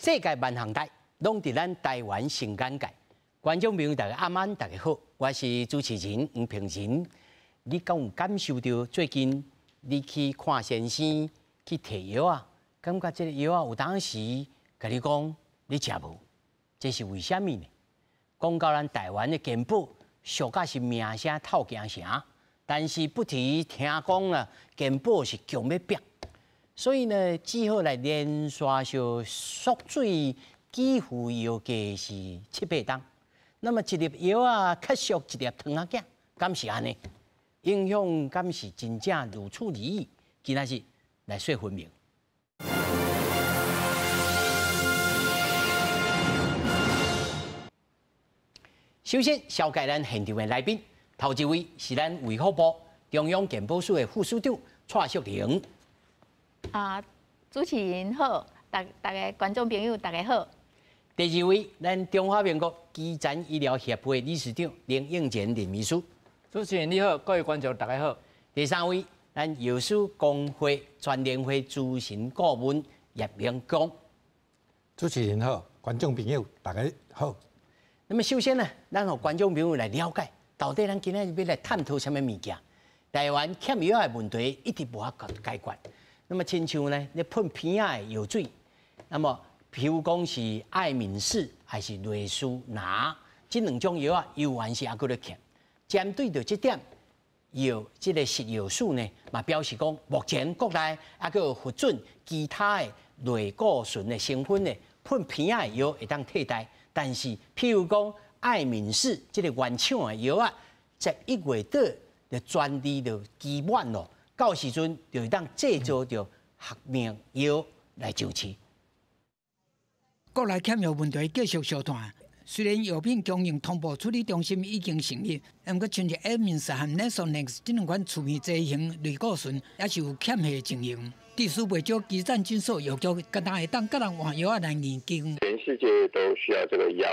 世界萬項代，攏佇咱台灣新眼界。觀眾朋友，大家暗安，大家好，我是主持人黃平仁。你敢有感受著最近你去看先生去提藥啊？感覺這個藥啊有當時共你講你食無？這是為啥物呢？講到咱台灣的健保，俗甲是名聲透京城，但是不提聽講啊，健保是強欲逼。所以呢，只好來連續小縮水，給付藥價是七八冬。那麼一粒藥啊，較俗一粒糖仔餅，敢是按呢？影響敢是真正如此而已？今仔日來說分明。首先，紹介咱現場的來賓，頭一位是咱衛福部中央健保署的副署長蔡淑玲。啊，主持人好，逐逐个觀眾朋友大家好。第二位，咱中華民國基層醫療協會理事長林應賢林醫師。主持人你好，各位觀眾大家好。第三位，咱藥師公會全聯會諮詢顧問葉明光。主持人好，觀眾朋友大家好。那麼首先呢，咱予觀眾朋友來了解，到底咱今仔日欲來探討啥物物件？台灣欠藥的問題一直無法解決。那麼親像呢，咧噴鼻仔的藥水，那麼譬如講是愛敏仕還是雷舒拿，這兩種藥啊，猶原是猶閣咧欠。針對著這點，藥這個食藥署呢，嘛表示講，目前國內猶閣有核准其他的類固醇的成分的噴鼻仔的藥會當替代，但是譬如講愛敏仕這個原廠的藥啊，11月底就專利就期滿咯。到時陣就會當製造著學名藥來上市。國內欠藥問題繼續燒炭，雖然藥品供應同步處理中心已經成立，毋過像是愛敏仕和 Nasonex 這兩款次片劑型類固醇，也是有欠貨情形。致使袂少基層診所藥局，敢若會當共人換藥仔來研究。全世界都需要這個藥，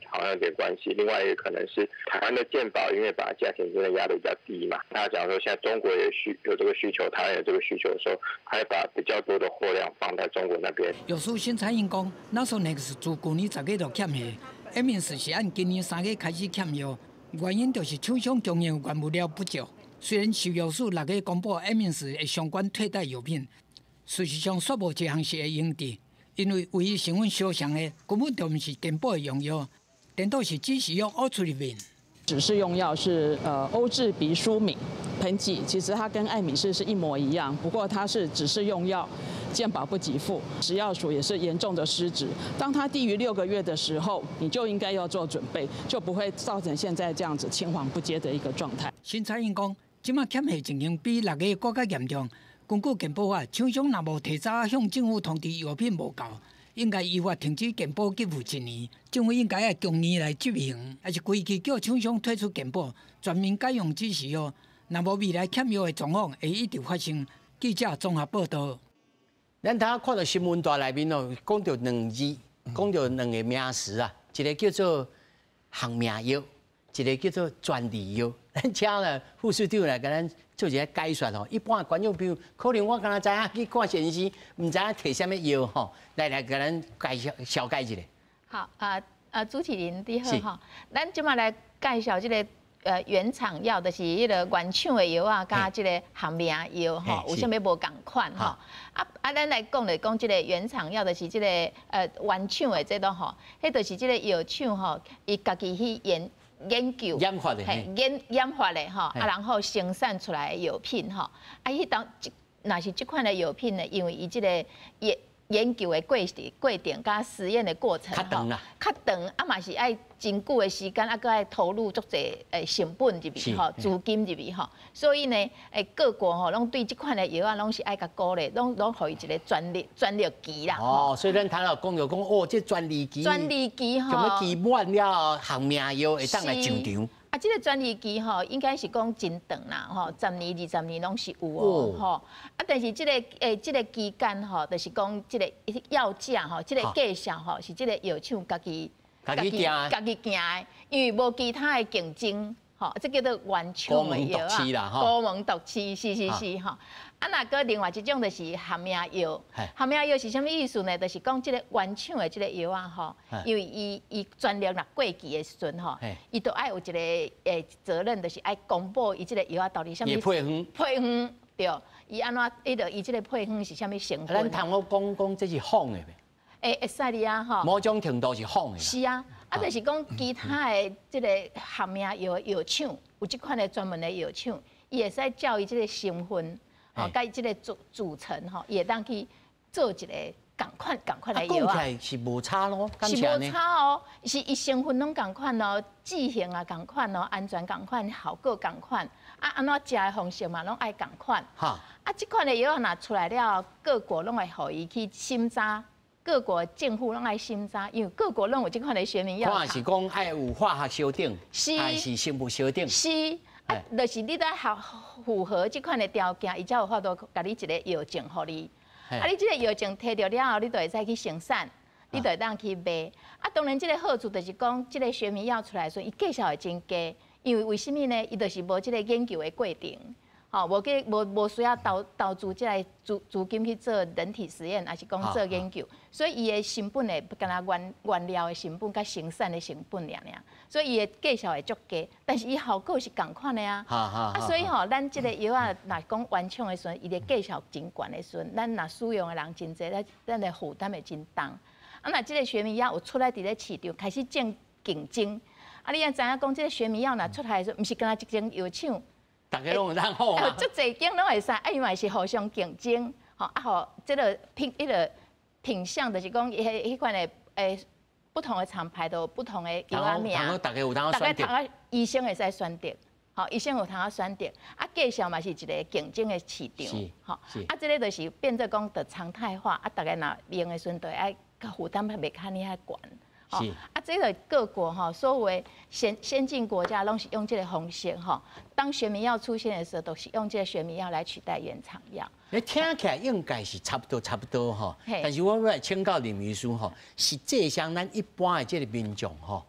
好像有點關係。另外一個可能是台灣的健保，因為把價錢真的壓得比較低嘛。那假如說現在中國也需有這個需求，台灣有這個需求的時候，他把比較多的貨量放在中國那邊。藥師沈彩英講，Nasonex 自舊年10月就欠貨，愛敏仕是按今年3月開始欠藥，原因就是廠商供應原物料不足。雖然食藥署6月公布愛敏仕的相關替代藥品，事實上煞無一項是會用佇，因為唯一成分相像的根本就毋是健保的用藥，顛倒是指示藥奧剌敏。指示用藥是歐治鼻舒敏噴劑，其實它跟愛敏仕是一模一樣，不過它是指示用藥，健保不給付，食藥署也是嚴重的失職。當它低於6個月的時候，你就應該要做準備，就不會造成現在這樣子青黃不接的一個狀態。沈彩英講，這馬欠貨情形比6月閣較嚴重。根據健保法，廠商若無提早向政府通知藥品無夠，應該依法停止健保給付一年。政府應該愛強硬來執行，抑是規氣叫廠商退出健保，全面改用指示藥。若無未來欠藥的狀況會一直發生。記者綜合報道。咱頭看到新聞台內面哦，講著兩字，講著兩個名詞啊，一個叫做學名藥，一個叫做專利藥。咱請呢副署長來共咱做一個解說吼。一般的觀眾朋友可能我敢若知影去看先生，毋知影提啥物藥吼，來來共咱介紹紹介一下。好啊，主持人你好吼，咱這馬來介紹這個原廠藥，就是彼个原廠的藥仔，佮這个學名藥吼，有啥物無仝款吼？啊，咱來講咧，講這个原廠藥，就是這个原廠的這個吼，彼就是這个藥廠吼，伊家己去研究、研發的，研發的吼，啊，然後生產出來的藥品吼，啊，彼當若是這款的藥品呢，因為伊這个研究的過程佮實驗的過程較長啦，較長啊嘛是愛真久的時間，啊，閣愛投入足濟成本入去吼，資金入去吼，所以呢，各國吼攏對這款的藥仔攏是愛共鼓勵，攏予伊一个專利期啦。哦，所以咱頭頭講就講哦，這專利期，專利期吼，什麼期滿了，學名藥會當來上場。啊，這个專利期吼，應該是講真長啦，吼，10年、20年攏是有哦，吼。啊，但是這个期間吼，就是講這个藥價吼，這个價數吼，是這个藥廠家己家己定家己定的，因為無其他的競爭，吼，這叫做原廠的藥啊。孤門獨市，是是是吼。啊，若閣另外一種就是學名藥，學名藥是啥物意思呢？就是講這个原廠的這个藥仔吼，因為伊專利若過期的時陣吼，伊都愛有一个責任，就是愛公布伊這个藥仔到底啥物配方，配方對，伊按怎伊就伊這个配方是啥物成分？咱通好講講這是仿的袂？會使哩啊吼，某種程度是仿的。是啊，啊就是講其他的這个學名藥的藥廠有這款的專門的藥廠，伊會使照伊這个成分。哦，佮這个組成吼，伊會當去做一个仝款仝款的藥啊。講起來是無差咯，是無差哦，是伊成分攏仝款哦，劑型也仝款哦，安全仝款，效果仝款，啊，按怎食的方式嘛，攏愛仝款。啊，這款的藥若出來了，各國攏會予伊去審查，各國政府攏愛審查，因為各國攏有這款的學名藥。看是講愛有化學相等，還是生物相等？是。啊，就是你得合符合這款的條件，伊才有法度共你一个藥證予你。啊，你這个藥證提著了後，你就會使去生產，你就會當去賣。啊，當然這个好處就是講，這个學名藥出來的時陣，伊價數會真低，因為為啥物呢？伊就是無這个研究的過程，吼，無去無無需要投資這个資金去做人體實驗，抑是講做研究，所以伊的成本會敢若原料的成本佮生產的成本爾爾，所以伊的價數會足低，但是伊效果是仝款的啊。啊，所以吼，咱這个藥仔若講原廠的時陣，伊的價數真懸的時陣，咱若使用的人真濟，咱的負擔會真重。啊，若這个學名藥有出來佇咧市場開始競爭，啊，你也知影講，這个學名藥若出來的時陣，毋是干焦一間藥廠。逐家攏會當好啊！足濟間攏會使，啊，因為是互相競爭，吼啊，予這个品彼个品項，就是講彼款的不同的廠牌都有不同的藥仔名，逐家有通選擇，醫生會使選擇，吼，醫生有通選擇，啊，價數嘛是一个競爭的市場，吼，啊，這个就是變做講就常態化，啊，逐家若用的時陣，就愛負擔袂較爾較懸。啊，這个各國哈，所有的先進國家攏是用這个方式哈。當學名藥出現的時候，都是用這个學名藥來取代原廠藥。你聽起來應該是差不多差不多哈，但是我欲來請教林醫師吼，實際上咱一般的這个民眾吼，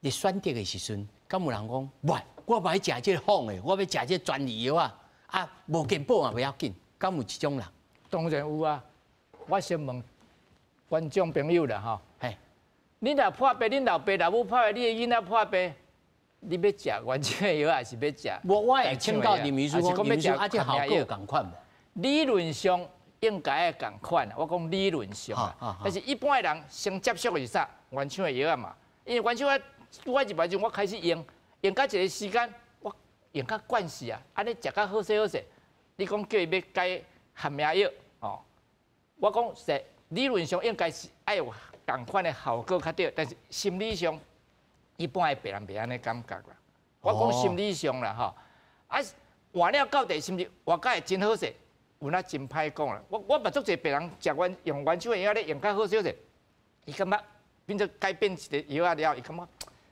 佇選擇的時陣，敢有人講，喂，我欲食這个仿的，我欲食這个專利藥啊，啊，無健保嘛袂要緊，敢有這種人？當然有啊，我先問觀眾朋友啦吼。你若破病，恁老爸老母破病，你的囡仔破病，你欲食原廠的藥，還是欲食？我會請教林醫師講，林醫師啊，這效果仝款無？理論上應該愛仝款，我講理論上啊，但是一般的人先接觸的是啥？原廠的藥仔嘛，因為原廠的，我入來時我開始用，用到一个時間，我用較慣勢啊，按呢食較好勢好勢。你講叫伊欲改學名藥哦，我講實理論上應該是愛有仝款的效果較對，但是心理上一般的病人袂按呢感覺啦。我講心理上啦吼，啊換了到底是毋是換甲會真好勢？有那真歹講啦。我嘛足濟病人食完用原廠的藥咧，用較好勢勢，伊感覺變做改變一个藥仔了，伊感覺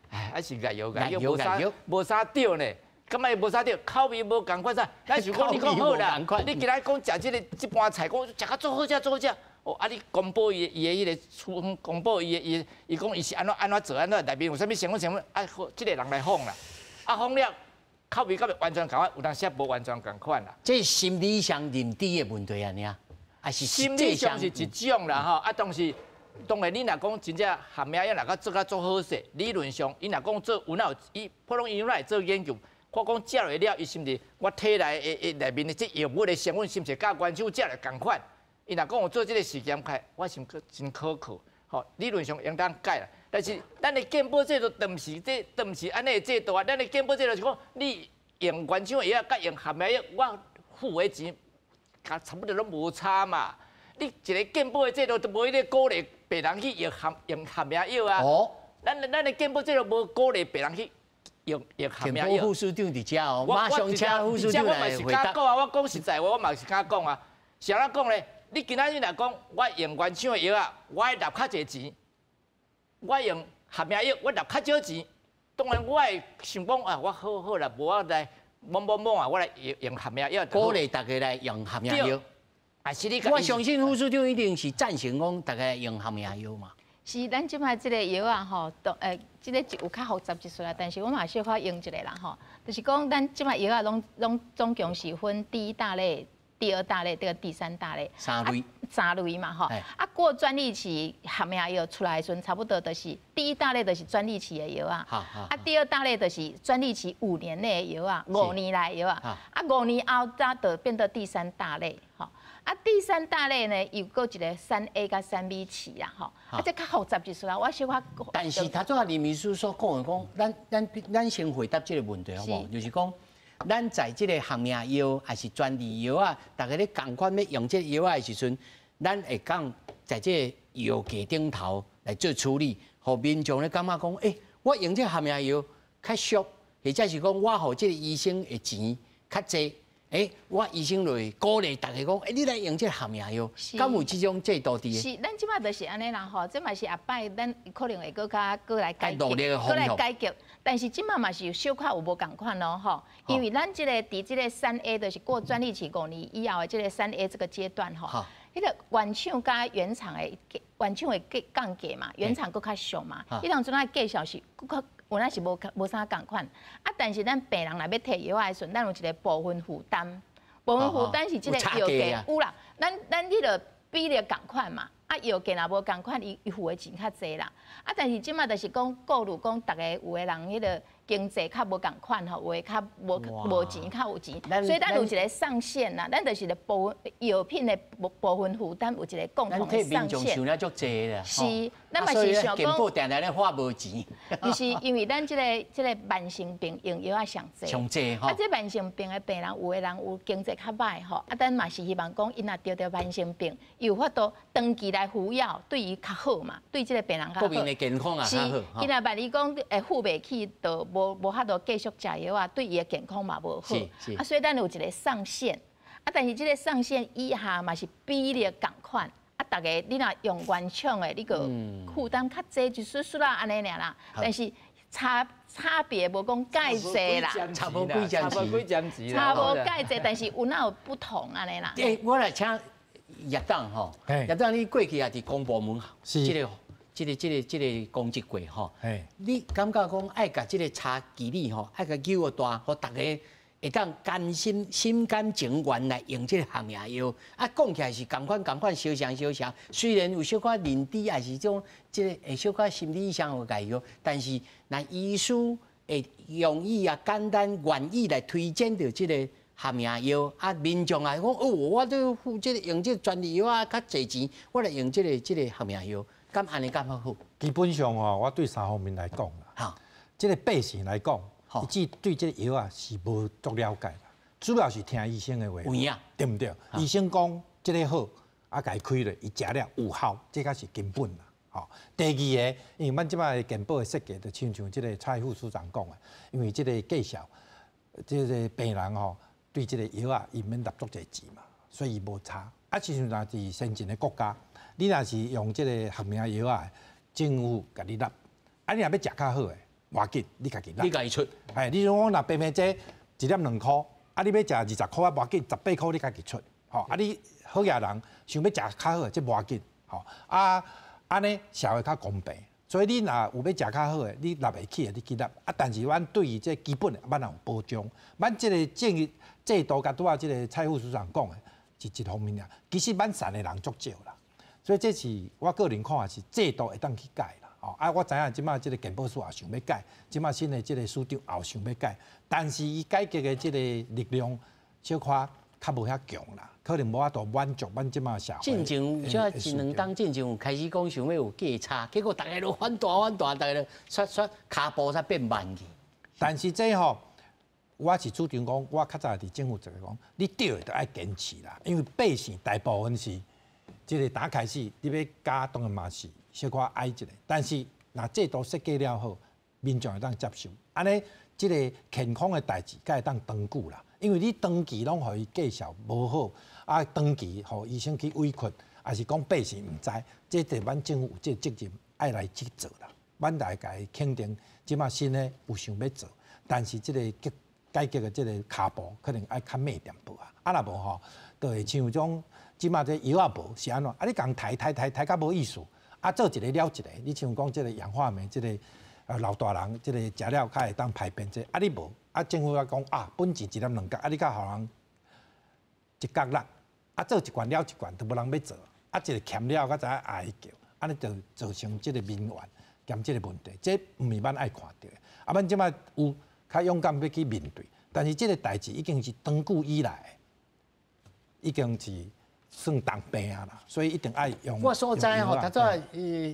唉，還是藥藥藥無啥無啥對呢。感覺伊無啥對，口味無仝款啥。咱想講你講好啦，你今仔講食這个這盤菜，講食較足好食，足好食。哦，啊！你公布伊伊的彼个處方，公布伊的伊，伊講伊是按怎按怎做，按怎內面有啥物成分成分，啊，好，這个人來仿啦，啊仿了，口味敢會完全仝款，有當時無完全仝款啦。這是心理上認知的問題按呢啊，還是心理上是一種啦吼，啊，當時當然你若講真正學名藥若閣做較足好勢，理論上伊若講做有哪有伊普通醫生來做研究，我講食落了，伊是毋是我體內的內面的這藥物的成分是毋是佮原廠食落仝款？伊若講有做這个實驗開，我想真可靠，吼，理論上應當改啦。但是咱的健保制度，都毋是這，都毋是按呢的制度啊。咱的健保制度是講，你用原廠的藥佮用學名藥，我付的錢，佮差不多攏無差嘛。你一个健保的制度都無彼个鼓勵病人去用學名藥啊。哦。咱的健保制度無鼓勵病人去用學名藥。健保副署長佇遮哦，馬上請副署長來回答。我嘛是敢講啊，我講實在話，我嘛是敢講啊。是按怎講咧？你今仔日若講，我用原廠的藥仔，我愛納較濟錢；我用學名藥，我納較少錢。當然，我會想講啊，我好好啦，無我來摸摸摸啊，我來用學名藥。鼓勵大家來用學名藥。啊，是你。我相信副署長一定是贊成講大家用學名藥嘛。是，咱這擺這个藥仔吼，都這个有較複雜一絲啦，但是我嘛小可用一下啦吼。就是講，咱這擺藥仔攏總共是分第一大類。第二大類，這個第三大類。三類。三類嘛吼。啊，過專利期學名藥出來的時陣，差不多就是第一大類就是專利期的藥啊。啊，第二大類就是專利期5年內的藥啊，5年內的藥啊。啊，5年後才就變到第三大類吼。啊，第三大類呢，又閣一個3A 佮3B 期啦吼。啊，這較複雜就是啦，我小可。但是頭拄仔林醫師所講的講，咱先回答這個問題好無？就是講，咱在這個學名藥還是專利藥啊，大家咧仝款欲用這個藥仔的時陣，咱會講在這個藥價頂頭來做處理，予民眾咧感覺講，欸，我用這個學名藥較俗，或者是講我予這個醫生的錢較濟。欸，我醫生就會鼓勵大家講，欸，你來用這個學名藥，敢有這種制度佇？是，咱這擺就是按呢啦吼，這嘛是後擺咱可能會閣較閣來改革，閣來改革。但是這擺嘛是有小可有無仝款咯吼，因為咱這個佇這個3A 就是過專利期5年以後的這個三 A 這個階段吼，彼個原廠佮原廠的原廠會降價嘛，原廠閣較俗嘛，彼當陣仔介紹是閣較。有那是無啥仝款，啊！但是咱病人若欲提藥的時陣，咱有一個部分負擔，部分負擔是這個藥價有啦。咱彼個比例仝款嘛，啊藥價若無仝款，伊付的錢較濟啦。啊，但是這擺就是講顧慮講，逐個有的人彼個經濟較無仝款吼，有的較無錢較有錢，所以咱有一個上限啦。咱就是個部分藥品的部分負擔有一個共同的上限。想了足濟啦。是，咱嘛是想講。健保定定咧花無錢。毋是因為咱這個慢性病用藥仔上濟。上濟吼。啊，這慢性病的病人，有的人有經濟較䆀吼，啊，咱嘛是希望講，伊若著著慢性病，有法度長期來服藥，對伊較好嘛，對這個病人較好。國民的健康也較好。是，伊若萬一講會付袂起，就無法度繼續食藥啊，對伊的健康嘛無好。啊，所以咱有一個上限，啊，但是這個上限以下嘛是比例仝款。啊，逐家你若用原廠的，你閣負擔較濟，就輸輸啦按呢爾啦。但是差別無講蓋濟啦，差無幾針錢，差無蓋濟，但是有哪有不同按呢啦？欸，我來請葉董吼，葉董你過去也佇公部門，這個工作過吼，你感覺講愛共這個差距哩吼，愛共扭予大，予逐家會當甘心心甘情願來用這個學名藥。啊，講起來是仝款仝款，相像相像。雖然有小可認知，還是種這個會小可心理上有解藥，但是若醫師會容易啊簡單願意來推薦著這個學名藥，啊，民眾啊講哦，我都付這個用這個專利藥啊較濟錢，我來用這個學名藥，敢按呢敢較好？基本上吼，我對三方面來講啦，這個百姓來講，伊只對這個藥啊是無足了解啦，主要是聽醫生的話，有影對毋對？醫生講這個好，啊，共伊開落，伊食了有效，這才是根本啦。吼，第二个，因為咱這擺健保的設計，就親像這個蔡副署長講的，因為這個介紹，這個病人吼對這個藥啊，伊免納足濟錢嘛，所以伊無差。啊，親像若佇先進的國家，你若是用這個學名藥啊，政府共你納，啊，你若欲食較好的，無要緊，你家己納。你家己出。哎，你像講若平平這一粒2箍，啊，你欲食20箍啊，無要緊，18箍你家己出。吼，啊，你好額人想欲食較好的，這無要緊。吼，啊，按呢社會較公平。所以你若有欲食較好的，你納會起的，你去納。啊，但是阮對於這基本的，咱也有保障。咱這個制度，佮拄仔這個蔡副署長講的，是一方面爾。其實咱善的人足少啦，所以這是我個人看是制度會當去改啦。吼，啊，我知影這擺這個健保署也想欲改，這擺新的這個署長也有想欲改，但是伊改革的這個力量小可較無遐強啦，可能無法度滿足咱這擺社會。進前有這一兩冬進前有開始講想欲有價差，結果逐家都反彈反彈，逐家都煞煞跤步煞變慢去。但是這吼，我是主張講，我較早佇政府做講，你對的就愛堅持啦，因為百姓大部分是這個打開始你欲加，當然嘛是小可矮一下，但是若制度設計了好，民眾會當接受，按呢這個健康的代誌才會當長久啦。因為你長期攏予伊介紹無好，啊長期予醫生去委屈，抑是講百姓毋知，這就咱政府有這個責任愛來去做啦。咱來共伊肯定，這擺新的有想欲做，但是這個改革的這個跤步可能愛較慢淡薄仔，啊若無吼，就會像種這擺這藥仔無是按怎？啊你共刣刣刣刣甲無意思，啊做一個了一個，你像講這個氧化鎂這個老大人這個食了較會當排便這個，啊你無，啊政府啊講啊本錢一粒兩角，啊你閣予人一角六，啊做一罐了一罐都無人欲做，啊一个欠了才知影哀叫，按呢就造成這个民怨兼這个問題，這毋是咱愛看著的。啊，咱這擺有較勇敢欲去面對，但是這个代誌已經是長久以來，已經是算重病啊啦，所以一定愛用。我所知吼，頭拄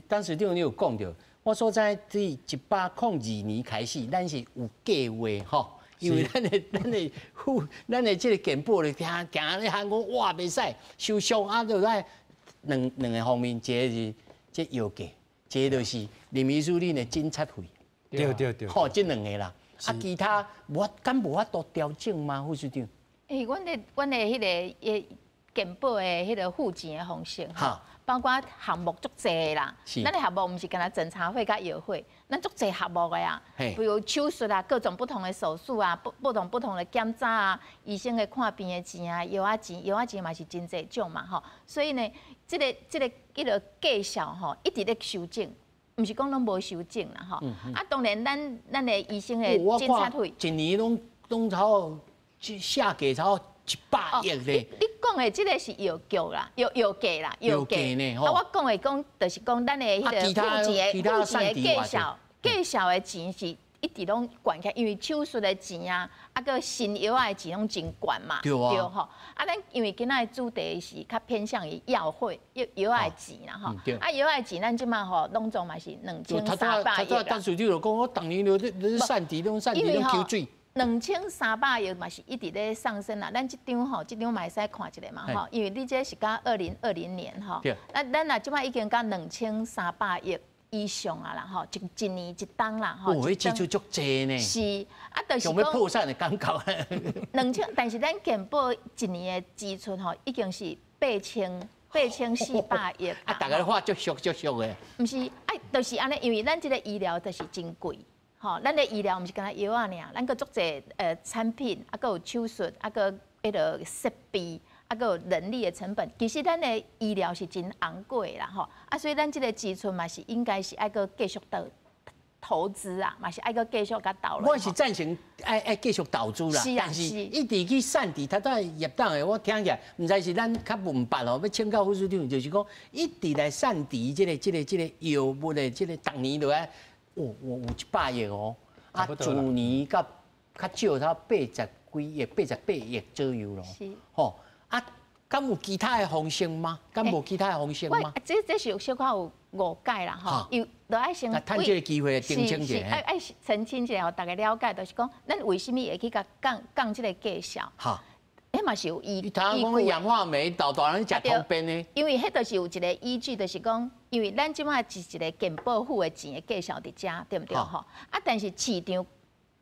董事長你有講著，我所知對102年開始，咱是有計劃吼。因為咱的這个健保咧，聽行咧喊講哇，袂使收縮啊，就愛兩個方面，一个是這藥價，一个就是林醫師恁的診察費。對對對。吼，這兩个啦，啊，其他無敢無法度調整嗎，副市長？欸，阮的彼个健保的彼个付錢的方式，吼，包括項目足濟啦。咱的項目毋是干焦診查費佮藥費，咱足濟項目的啊。比如手術啊，各種不同的手術啊，不同的檢查啊，醫生的看病的錢啊，藥仔錢，藥仔錢嘛是真濟種嘛，吼。所以呢，這個叫做價數吼，一直咧修正，毋是講攏無修正啦，吼。啊，當然咱的醫生的診察費，一年攏超下給超100億咧。你講的這个是藥局啦，藥價啦，藥價呢？啊，我講的講就是講咱的彼个付錢的價數的錢是一直攏懸起來，因為手術的錢啊，啊閣新藥仔的錢攏真懸嘛，對啊，吼。啊，咱因為今仔的主題是較偏向於藥費藥仔的錢啦，吼。啊，藥仔的錢咱這馬吼攏總嘛是2300億啦。董事長就講，我逐年就咧散錢，攏散錢攏抽水。2300億嘛是一直咧上升啦。咱這張吼，這張嘛會使看一下嘛吼，因為你這是佮2020年吼，咱若這擺已經到2300億以上啊啦吼，一年一冬啦吼。哦，彼支出足濟呢。是，啊，就是講。欲破產的感覺。兩千，但是咱健保一年的支出吼，已經是8400億。啊，逐家話足俗足俗的。毋是，啊，就是按呢，因為咱這个醫療就是真貴。吼，咱的醫療毋是干焦藥仔爾，咱閣足濟產品，啊，閣有手術，啊，閣彼个設備，啊，閣有人力的成本。其實咱的醫療是真昂貴啦，吼，啊，所以咱這个支出嘛是應該是愛閣繼續投資啊，嘛是愛閣繼續共投落。我是贊成愛繼續投資啦，但是一直去散佇，頭拄葉董的，我聽起來，毋知是咱較毋捌哦，欲請教副市長，就是講一直來散佇這個藥物的這个逐年都愛。哦，有100億哦，啊，去年較較少，才80幾億、88億左右咯。是。吼，啊，敢有其他的方式嗎？敢無其他的方式嗎？這是有小可有誤解啦，吼。有，就愛先。趁這个機會澄清一下。愛澄清一下，予大家了解，就是講，咱為啥物會去共降降這个價數？彼嘛是有依據。他講氧化鎂豆豆人食通便的。因為彼就是有一个依據，就是講，因為咱這擺是一个健保付的錢的價數佇遮，對毋對？吼。啊，但是市場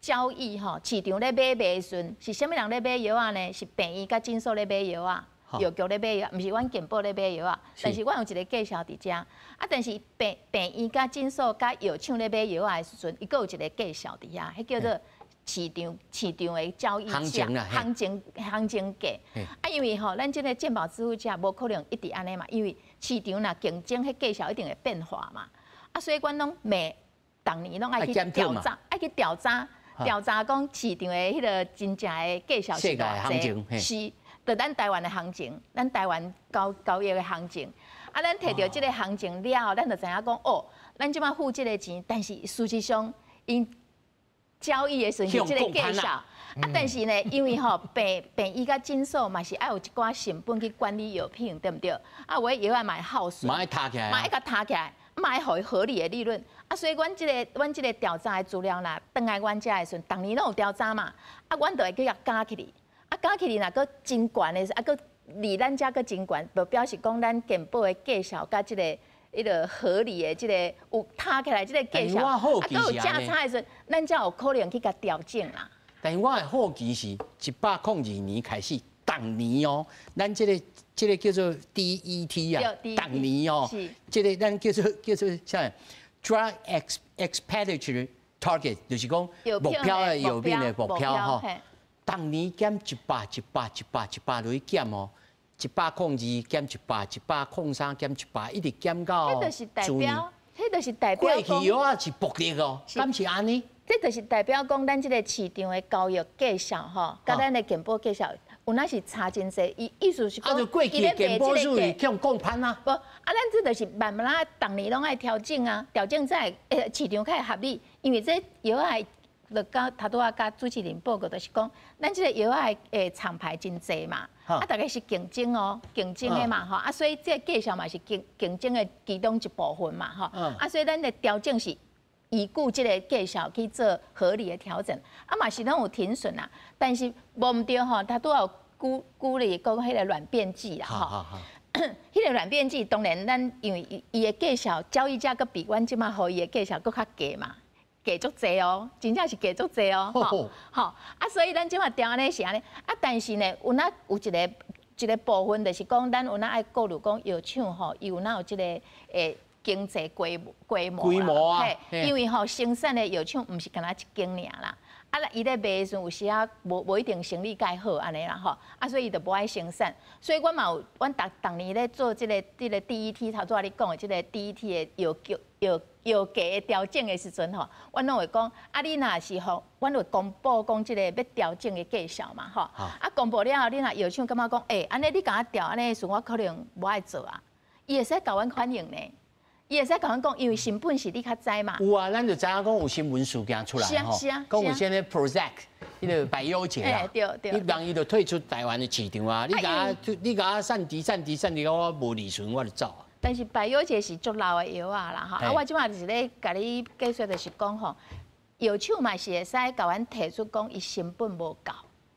交易吼，市場咧買賣的時陣，是啥物人咧買藥仔呢？是病院佮診所咧買藥仔，藥局咧買藥，毋是阮健保咧買藥仔。但是阮有一个價數佇遮。啊，但是病院佮診所佮藥廠咧買藥仔的時陣，伊閣有一个價數佇遐，彼叫做市場的交易價，行情價。啊，因為吼，咱這个健保支付價無可能一直按呢嘛，因為市場若競爭，彼價數一定會變化嘛。啊，所以阮攏每逐年攏愛去調查，愛去調查，調查講市場的彼个真正的價數是偌濟。是，就咱台灣的行情，咱台灣交易的行情。啊，咱提著這个行情了後，咱就知影講，哦，咱這擺付這个錢，但是事實上，𪜶交易的時陣是這个價數，啊，但是呢，因為吼病院佮診所嘛是愛有一寡成本去管理藥品，對毋對？啊，有的藥仔嘛會耗損，嘛愛提起來，嘛愛共提起來，嘛愛予伊合理的利潤。啊，所以阮這个調查的資料啦，轉來阮遮的時陣，逐年攏有調查嘛，啊，阮就會去共加起來，啊，加起來若閣真懸的，啊，閣離咱遮閣真懸，就表示講咱健保的價數佮這个彼个合理的這个有提起來這个價數，啊，閣有價差的時陣，咱才有可能去共調整啦。但是我的好奇是，102年開始，逐年哦，咱這個叫做 DET 啊，逐年哦，這个咱叫做啥？Drug Expenditure Target，就是講目標的藥品的目標吼。逐年減一百、一百、一百、一百落去減哦。102減一百，103減一百，一直減到。彼就是代表，彼就是代表。過去藥仔是暴利哦，敢是按呢？這就是代表講，咱這个市場的交易價數吼，佮咱的健保價數，有那是差真濟，伊意思是講，啊，就過去健保署去講判啊。無，啊，咱這就是慢慢仔，逐年攏愛調整啊，調整才會市場較會合理。因為這藥仔，就剛頭拄仔佮主持人報告，就是講，咱這個藥仔的廠牌真濟嘛，啊，逐家是競爭哦，競爭的嘛吼，啊，所以這個價數嘛是競爭的其中一部分嘛吼，啊，所以咱的調整是依據這個價數去做合理的調整，啊，嘛是攏有停損啊，但是無毋對吼，他拄仔有舉例講彼個軟便劑啦吼，彼個軟便劑當然咱因為伊的價數交易價閣比阮這馬予伊的價數閣較低嘛，低足濟哦，真正是低足濟哦，吼，啊，所以咱這馬調按呢是按呢，啊，但是呢，有哪有一個部分就是講，咱有哪愛顧慮講藥廠吼，伊有哪有這個經濟規模規模啊，因為吼生產的藥廠毋是干焦一間爾啦，啊，伊咧賣的時陣有時仔無一定生理蓋好按呢啦吼，啊，所以伊就無愛生產，所以阮嘛有，阮逐逐年咧做這個 DET 頭拄仔你講的這個 DET 的藥價的調整的時陣吼，阮攏會講，啊，你若是吼，阮會公布講這個欲調整的價數嘛吼，啊，公布了後，你若藥廠感覺講，欸，按呢你共我調，按呢時陣我可能無愛做啊，伊會使共阮反映呢。伊會使共阮講，因為成本是你較知嘛。有啊，咱就知影講有新聞事件出來吼，講有啥物 Prozac，彼個百憂解啊，你人伊就退出台灣的市場啊，你共我散低散低散低，我無利潤我就走啊。但是百憂解是足老的藥仔啦，吼，啊，我這馬就是咧共你解說，就是講吼，藥廠嘛是會使共阮提出講，伊成本無夠。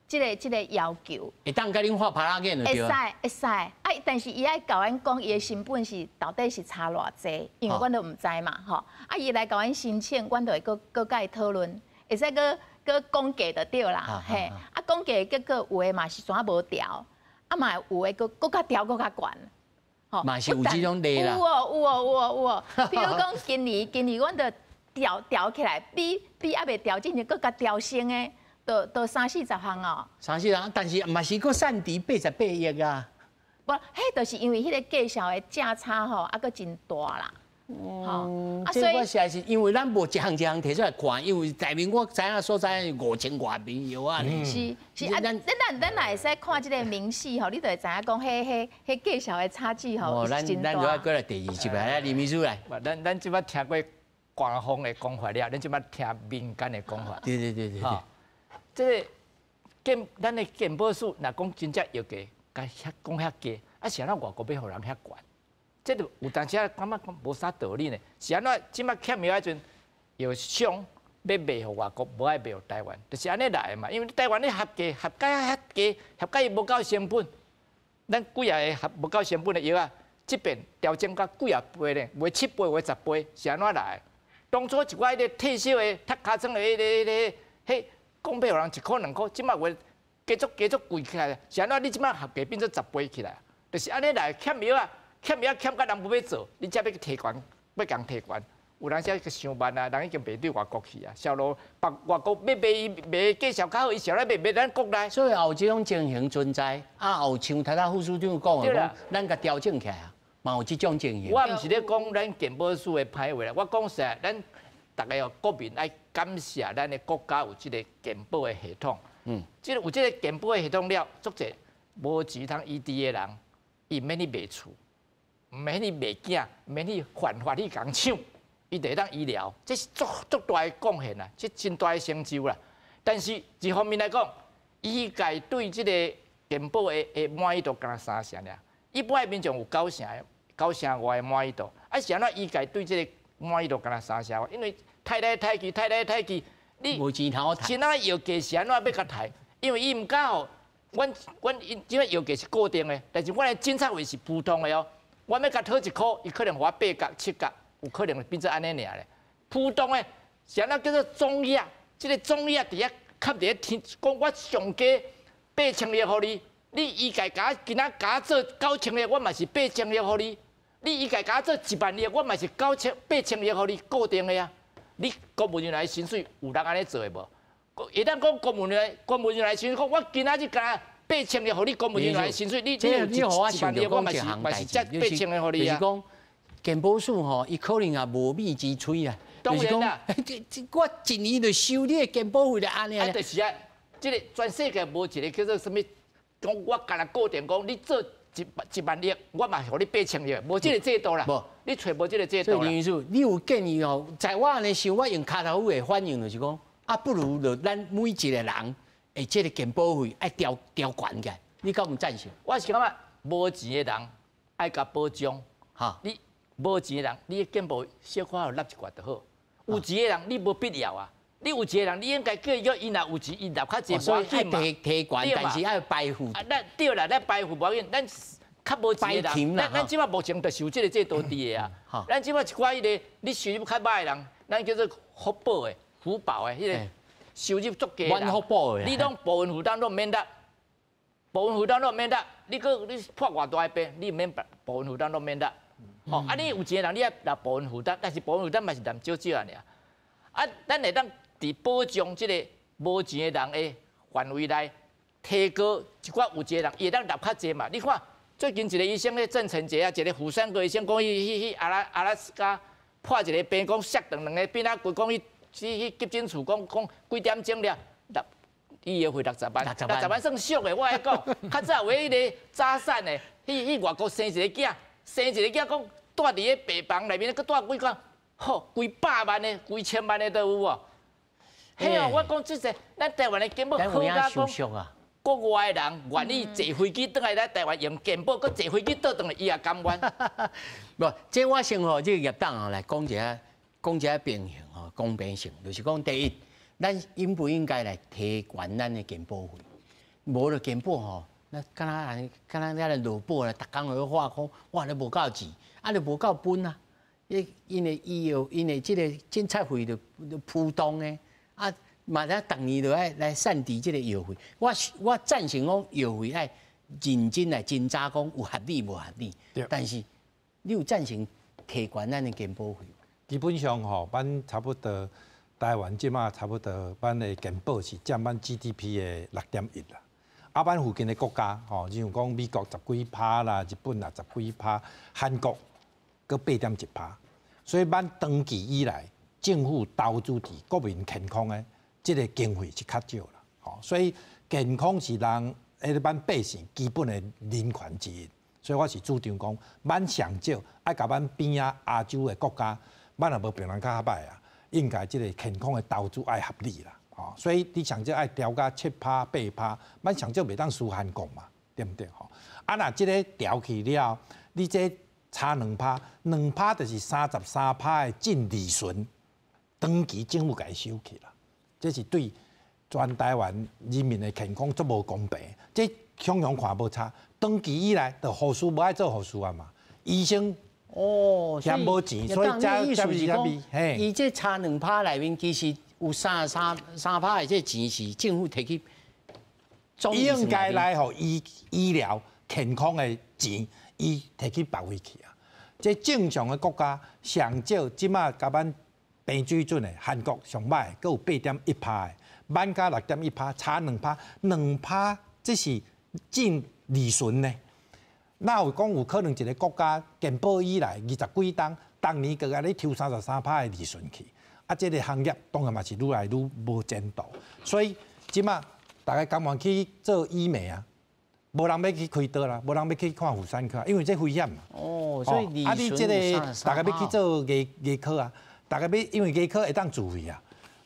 這個要求，會當共恁畫耙仔眼就對。會使會使，啊！但是伊愛共阮講，伊的成本是到底是差偌濟，因為阮都毋知嘛，吼。啊，伊來共阮申請，阮就會閣閣共伊討論，會使閣閣講價就對啦，嘿。啊，講價結果有的嘛是怎無調，啊嘛有的閣閣較調閣較懸，吼。嘛是有這種例啦。有哦有哦有哦有哦，比如講今年阮就調起來，比猶未調之前閣較調升的。都三四十項哦，三四十項，但是嘛是閣散值88億啊。無，彼就是因為彼個價數的價差吼，猶閣真大啦。哦，啊，所以我實在是因為咱無一項一項提出來看，因為內面我知影所在5000外枚藥仔呢。是是啊，咱若會使看這個明細吼，你就會知影講，彼價數的差距吼，咱咱就愛過來第二集來，林秘書來。咱這擺聽過官方的講法了，咱這擺聽民間的講法。對對對對對。這個健咱的健保署，若講真正藥價，共遐講遐低，啊是按怎外國欲予人遐懸？這就有當時仔感覺講無啥道理呢。是按怎？這擺欠藥彼陣，藥商欲賣予外國，無愛賣予台灣，就是按呢來的嘛。因為台灣咧合價合價遐低，合價伊無夠成本。咱幾仔个合無夠成本的藥仔，這邊調整到幾仔倍咧，袂7倍，袂10倍，是按怎來的？當初一寡彼個退燒的、踢尻瘡的彼個、彼個、彼。講欲予人1箍2箍，這擺話加足加足貴起來，是按怎？你這擺合價變做10倍起來，就是按呢來欠藥仔，欠藥仔欠甲人無欲做，你才欲提懸，欲共提懸。有當時閣傷慢啊，人已經賣對外國去啊，銷路別外國欲賣伊賣價數較好，伊啥來賣賣咱國內。所以也有這種情形存在，啊，也有像頭拄副署長講的，講咱共調整起來啊，嘛有這種情形。我毋是咧講咱健保署的歹話啦，我講實在，咱逐个國民愛感謝咱的國家有這個健保的系統。這個有這個健保的系統了，足濟無錢通醫治的人，伊毋免去賣厝，毋免去賣囝，毋免去犯法去共搶，伊就會當醫療，這是足足大的貢獻啊！這真大的成就啦。但是一方面來講，醫界對這個健保的滿意度敢若三成爾，一般的民眾有九成的九成外的滿意度，啊是按怎醫界對這個滿意度敢若三成外？因為刣來刣去，刣來刣去，你無錢通好刣。這藥價是按怎欲共刣？因為伊毋敢予阮因這個藥價是固定的，但是阮的診察費是浮動的哦。阮欲共討一箍，伊可能予我8角、7角，有可能變做按呢爾咧。浮動的是按怎叫做總額？這個總額佇遐崁佇咧天，講我上低8000億予你，你醫界共我今仔共我做9000億，我嘛是8000億予你。你醫界共我做1萬億，我嘛是8000億予你固定的啊。你公務人員薪水有人按呢做的無？會當講公務人員薪水，講我今仔日共8000億予你公務人員薪水，你有一萬億，我嘛是才8000億予你啊。就是講健保署吼，伊可能也無米之炊啊。當然啦，這我一年就收你的健保費就按呢。啊，就是啊，這個全世界無一個叫做啥物讲我干焦固定讲，你做1万亿，我嘛予你8000亿，无这个制度啦。无，你揣无这个制度啦。所以林医师，你有建议哦？在我按呢想，我用跤头趺的反应就是讲，啊，不如就咱每一个人的这个健保费爱调调悬起来，你敢有赞成？我是感觉无钱的人爱共保障，你无钱的人，你的健保小可予纳一寡就好。有钱的人，你无必要啊。你有钱的人，你应该叫伊叫伊若有钱，伊纳较济无要紧嘛。提提悬，但是爱排富。啊，咱对啦，咱排富无要紧，咱较无钱的人，咱这摆目前就是有这个制度伫的啊。咱这摆一寡彼个，你收入较䆀的人，咱叫做福报的、福报的彼个收入足低的。福报的。你拢部分负担拢免纳，部分负担拢免纳，你阁你破偌大的病，你免部分负担拢免纳。吼，啊，你有钱的人，你爱纳部分负担，但是部分负担嘛是纳少少尔。啊，咱会当伫保障这个无钱的人的范围内，提高一寡有钱的人，伊会当纳较济嘛？你看最近一个医生咧郑成杰啊，一个妇产科医生讲，伊去阿拉斯加破一个病，讲摔断两个变仔骨，讲伊去急诊处讲讲几点钟了，纳医药费六十万，六十万算俗的。我来讲，较早有彼个早产的，去外国生一个囝，生一个囝讲蹛伫咧病房内面，阁蹛几工，吼，几百万的、几千万的都有哦。嘿哦，我讲这个，咱台湾的健保好甲讲，国外的人愿意坐飞机转来咱台湾用健保，阁坐飞机倒转来，伊也甘愿。无，这我先予这个叶董来讲一下，讲一下平衡吼，公平性，就是讲第一，咱应不应该来提悬咱的健保费？无了健保吼，那敢若按呢，敢若遐个劳保咧，逐工予话讲，哇，你无够钱，啊，你无够分啊，𪜶的医药，𪜶的这个诊察费就浮动的。啊，嘛，咱逐年都爱来算伫这个药费。我赞成讲药费爱认真来侦查，讲有合理无合理。但是你有赞成提悬咱的健保费？基本上吼，咱差不多台湾这马差不多，咱的健保是占咱 GDP 的6.1啦。啊，咱附近的国家吼，像讲美国十几趴啦，日本也十几趴，韩国阁8.1趴。所以咱长期以来，政府投资伫国民健康的这个经费是较少啦，吼，所以健康是人彼个咱百姓基本的人权之一，所以我是主张讲，咱上少爱共咱边仔亚洲的国家，咱也无比人较䆀啊，应该这个健康的投资爱合理啦，吼，所以你上少爱调甲7趴8趴，咱上少袂当输韩国嘛，对毋对吼？啊，若这个调去了，你这差两趴，两趴就是33趴的净利润。长期政府共伊收去啦，这是对全台湾人民的健康足无公平。这常常看无差，长期以来，就护士无爱做护士啊嘛，医生哦嫌无钱，所以才才是遐嘿。伊这差两趴内面，其实有33趴的这钱是政府提去。应该来予医疗健康的钱，伊提去别位去啊。这正常的国家上少这马共咱平水准的韩国上䆀，阁有8.1趴的，咱加6.1趴，差两趴，两趴这是净利润呢。哪有讲有可能一个国家健保以来20几冬，逐年阁共你抽33趴的利润去？啊，这个行业当然嘛是愈来愈无前途。所以这马逐家甘愿去做医美啊，无人欲去开刀啦，无人欲去看妇产科，因为这危险嘛。哦，所以啊，你这个逐家欲去做牙科啊。逐家欲，因为牙科会当自费啊，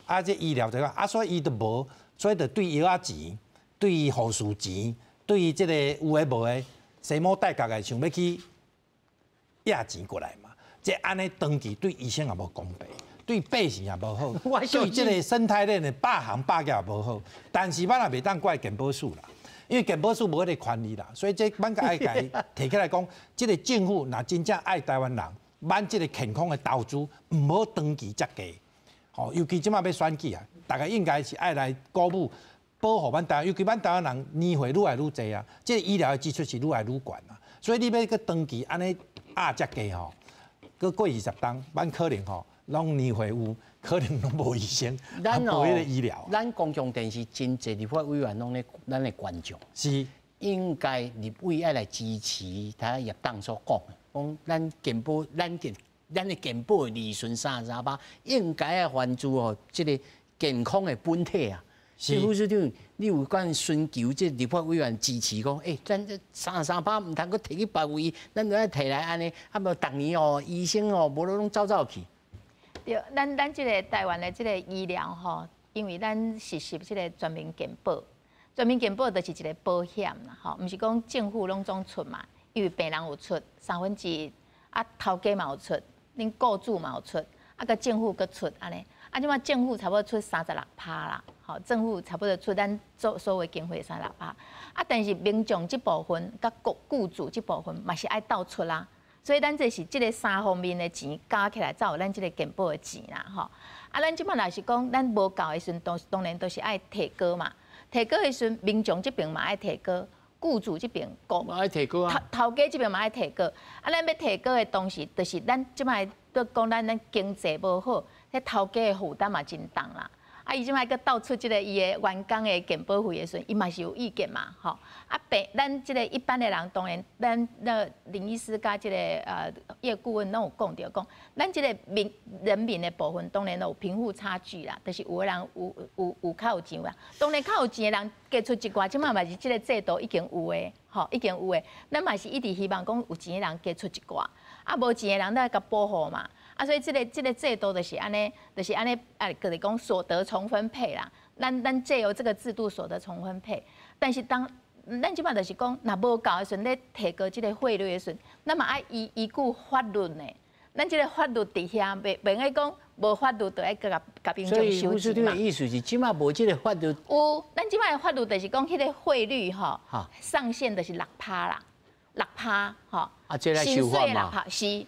啊，这医疗这个啊，所以伊就无，所以就对药仔钱、对护士钱、对这个有的无的，生母带角的想欲去压钱过来嘛。这按呢长期对医生也无公平，对百姓也无好，对这个生态链的百行百业也无好。但是咱也袂当怪健保署啦，因为健保署无彼个权利啦，所以这咱爱共伊提起来讲，这个政府若真正爱台湾人，咱这个健康的投资毋好长期遮低，吼，尤其这马欲选举啊，逐家应该是爱来鼓舞保护咱台湾，尤其咱台湾人年岁愈来愈济啊，这个医疗的支出是愈来愈悬啊，所以你欲阁长期按呢压遮低吼，阁过20冬，咱可能吼拢年岁有，可能拢无医生，咱无彼个医疗。咱公共电视真济立法委员拢咧，咱的观众应该立委爱来支持他叶董所讲的，讲咱健保，咱的健保的利润33趴，应该爱还诸予这个健康的本体啊。是副市长，你有关寻求这立法委员支持讲，欸，咱这33%毋通阁提去别位，咱著爱提来按呢，啊无逐年哦，医生哦，无拢走走去。对，咱这个台湾的这个医疗吼，因为咱实施这个全民健保，全民健保就是一个保险啦，吼，毋是讲政府拢总出嘛，因为病人有出1/3，啊头家嘛有出，恁雇主嘛有出，啊阁政府阁出按呢，啊这马政府差不多出36%啦，吼，政府差不多出咱做所有经费36%，啊但是民众这部分佮雇主这部分嘛是爱斗出啦。所以咱这是这个三方面的钱加起来，才有咱这个健保的钱啦，吼。啊，咱这马若是讲咱无够的时阵，当然都是爱提高嘛。提高的时阵，民众这边嘛爱提高，雇主这边嘛爱提高啊。头家这边嘛爱提高。啊，咱欲提高的同时，就是咱这马都讲咱经济无好，彼头家的负担嘛真重啦。啊，伊这马阁斗出这个伊的员工的健保费的时阵，伊嘛是有意见嘛，吼。啊，病咱这个一般的人，当然咱那林医师佮这个叶顾问拢有讲著讲，咱这个人民的部分当然有贫富差距啦，就是有的人有较有钱啦，当然较有钱的人加出一寡，这马嘛是这个制度已经有的，吼，已经有的。咱嘛是一直希望讲有钱的人加出一寡，啊，无钱的人咱共保护嘛。啊，所以这个制度就是按呢，就是按呢，啊，就是讲所得重分配啦。咱借由这个制度所得重分配，但是当咱这马就是讲，若无够的时阵，咧提高这个费率的时阵，咱嘛爱依据法律呢。咱这个法律伫遐，袂用讲无法律就爱阁共民众收钱嘛。所以副市长的意思是，这马无这个法律。有，咱这马的法律就是讲，彼个汇率吼，上限就是六趴啦，六趴吼。啊，这来修法嘛？是。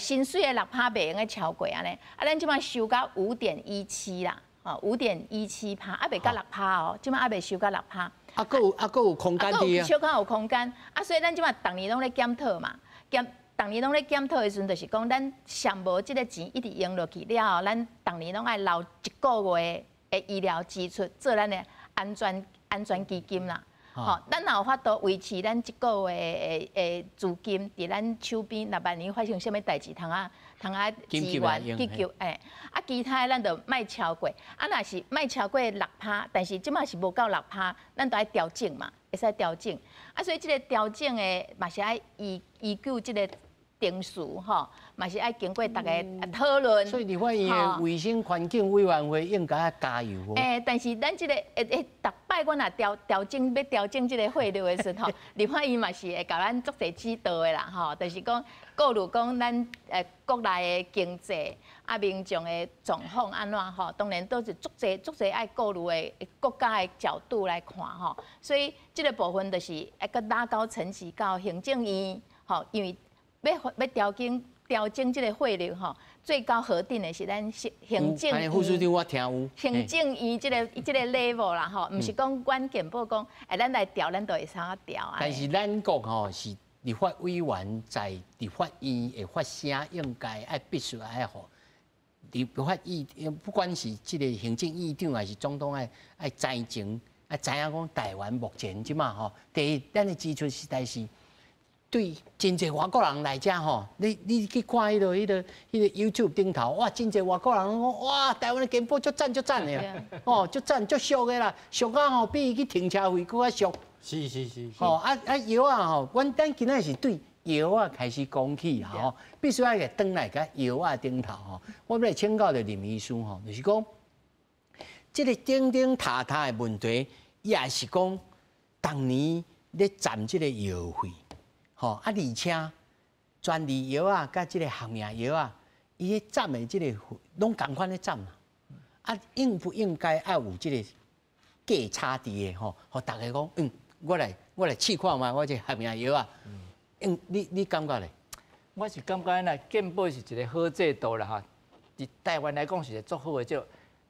薪水的六趴袂用得超过按呢，啊，咱这马修到5.17啦，吼，5.17%，犹未到六趴哦，这马犹未修到六趴。啊，阁有啊，阁有空间伫啊。小可有空间，啊，所以咱这马逐年拢咧检讨嘛，逐年拢咧检讨的时阵，就是讲咱上无这个钱一直用落去了后，咱逐年拢爱留一个月的医疗支出做咱的安全基金啦。吼，咱若有法度维持咱这个月的资金伫咱手边，若万一发生啥物代志，通啊支援急救，欸，啊，其他的咱就莫超过，啊，若是莫超过六趴，但是这马是无够六趴，咱就爱调整嘛，会使调整。啊，所以这个调整的嘛是爱依据这个程序吼，嘛是爱经过大家讨论。所以立法院的卫生环境委员会应该爱加油哦。欸，但是咱这个会逐摆阮若调整欲调整这个费率的时候，立法院嘛是会共咱足济指导的啦，吼，就是讲顾虑讲咱国内的经济啊，民众的状况按怎吼，当然都是足济足济爱顾虑的国家的角度来看吼，所以这个部分就是爱阁拉高层级到行政院吼，因为欲调整这个费率吼，最高核定的是咱行政院。副市长我听有。行政院这个 level 啦吼，毋是讲阮健保讲，哎，咱来调，咱就会使调啊。但是咱国吼是立法委员在立法院的发声，应该爱必须爱予立法院，不管是这个行政院长还是总统爱爱知情，爱知影讲台湾目前这马吼，第一，咱的支出实在是。对真济外国人来讲吼，你去看彼个 YouTube 顶头，哇，真济外国人讲，哇，台湾的健保足赞足赞的，哦，足赞足俗的啦，俗啊吼，比伊去停车费阁较俗。吼啊啊药仔吼，阮今仔是对药仔开始讲起吼，必须爱转来共药仔顶头吼。我欲来请教著林医师吼，就是讲，这个顶顶塔塔的问题，也是讲逐年咧占这个药费。吼啊，而且专利药仔佮这个学名药仔，伊咧占的这个拢仝款咧占啦。啊，应不应该爱有这个价差伫的吼？予逐家讲，嗯，我来试看觅，我这学名药仔，嗯，你感觉咧？我是感觉呢，健保是一个好制度啦，哈。伫台湾来讲是一个足好的制度。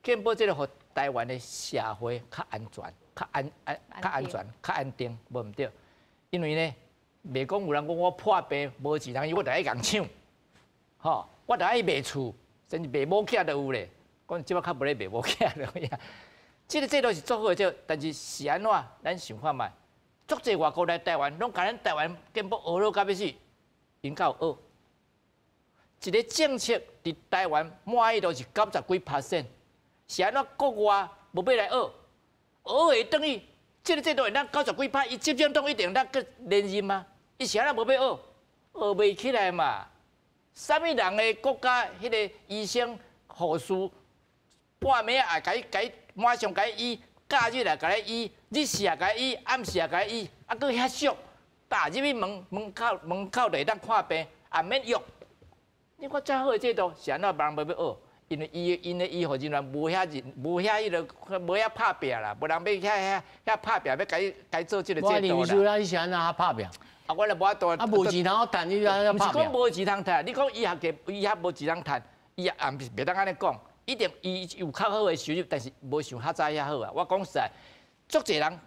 健保这个予台湾的社会较安全、较安全、较安定，无毋对。因为呢，袂讲有人讲我破病无钱通医，我就爱共抢，吼，我就爱卖厝，甚至卖某囝都有咧。讲这马较无咧卖某囝了呀。这个制度是足好的制度，但是是按怎？咱想看觅，足济外国来台湾，拢共咱台湾健保学落甲欲死，𪜶敢有学？一个政策伫台湾满意度是九十几 percent，是按怎国外无欲来学？学会转去，这个制度会当九十几趴，伊执政党一定当阁连任吗？伊是按怎无欲学，学袂起来嘛？啥物人的国家，彼个医生、护士，半暝也共伊共伊马上共伊医，假日也共伊医，日时也共伊医，暗时也共伊医，啊，阁遐俗，踏入去门门口门口就会当看病，也免约。你看遮好的制度，是按怎别人无欲学？因为伊𪜶的医护人员无遐人，无遐彼个，无遐拍拚啦，无人欲遐遐遐拍拚，欲共伊共伊做这个制度啦。你是按怎遐拍拚？啊，我若无法度。啊，无钱通趁，你按怎拍拚？毋是讲无钱通趁，你讲医学界医学无钱通趁，伊也毋是袂当按呢讲，一定伊有较好的收入，但是无像较早遐好啊。我讲实在，足济人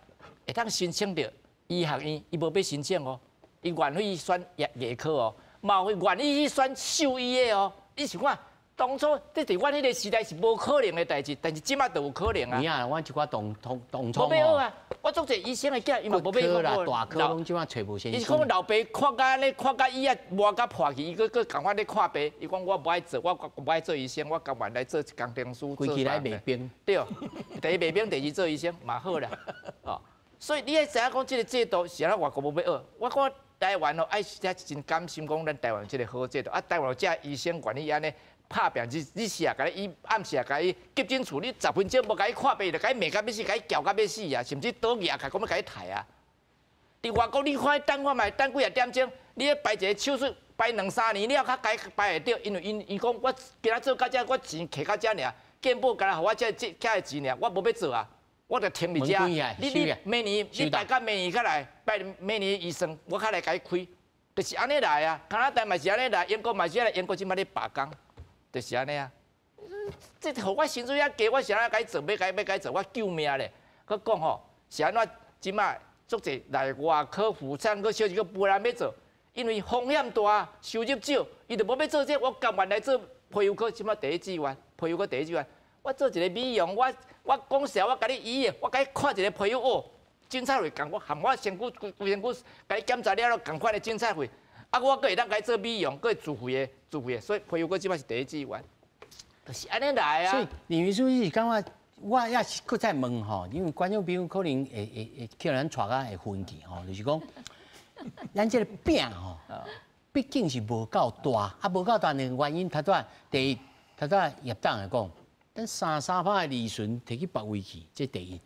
会当申请著医学院，伊无欲申请哦，伊愿意选牙科哦，嘛有愿意去选兽医的哦。你想看？当初这伫阮彼个时代是无可能的代志，但是这马就有可能啊。有影，阮一寡同同同窗无欲学啊！我足济医生的囝，伊嘛无欲学。啦，大科拢这马揣无先生。伊讲老爸看甲按呢，看甲椅仔磨甲破去，伊阁阁仝款咧看病。伊讲我无爱做，我无爱做医生，我甘愿来做工程师。规气来卖冰。对，第一卖冰，第二做医生嘛好啦。哦，所以你爱知影讲这个制度是按怎外国无欲学，我讲台湾哦，爱才真甘心讲咱台湾这个好制度啊，台湾这医生愿意按呢。拍拚日日时也共伊医，暗时也共伊急诊处理十分钟，无共伊看病，就共伊骂甲欲死，共伊叫甲欲死啊，甚至倒额起来讲欲共伊刣啊！伫外国，你看等看觅，等几仔点钟，你咧排一个手术排两三年了，较共排会著，因为𪜶伊讲我今仔做到遮，我钱摕到遮尔，健保干焦予我这这遮的钱尔，我无欲做啊，我就停伫遮。你你明年你排到明年较来，排明年医生，我较来共伊开，就是按呢来啊。加拿大嘛是按呢来，英国嘛是按呢，英国这马咧罢工。就是按呢啊，这予我薪水遐低，我是按怎共伊做？欲共欲共伊做，我救命咧！阁讲吼，是按怎这马足济内外科、妇产科、小儿科无人欲做，因为风险大，收入少，伊就无欲做这个。我甘愿来做皮肤科，这马第一志愿，皮肤科第一志愿。我做一个美容，我我讲实话，我共你医的，我共你看一个皮肤哦，诊查费仝，我含我身躯规身躯共你检查了了，仝款的诊查费。啊，我阁会当共伊做美容，阁会自费的，自费的，所以皮肤科这马是第一志愿，就是按呢来啊。所以林医师你是感觉，我也是阁再问吼，因为观众朋友可能会会会叫咱带较会分去吼，就是讲，咱这个饼吼，毕竟是无够大，啊无够大两个原因，头拄第一，头拄叶董来讲，咱三三趴的利润提去别位去，这第一。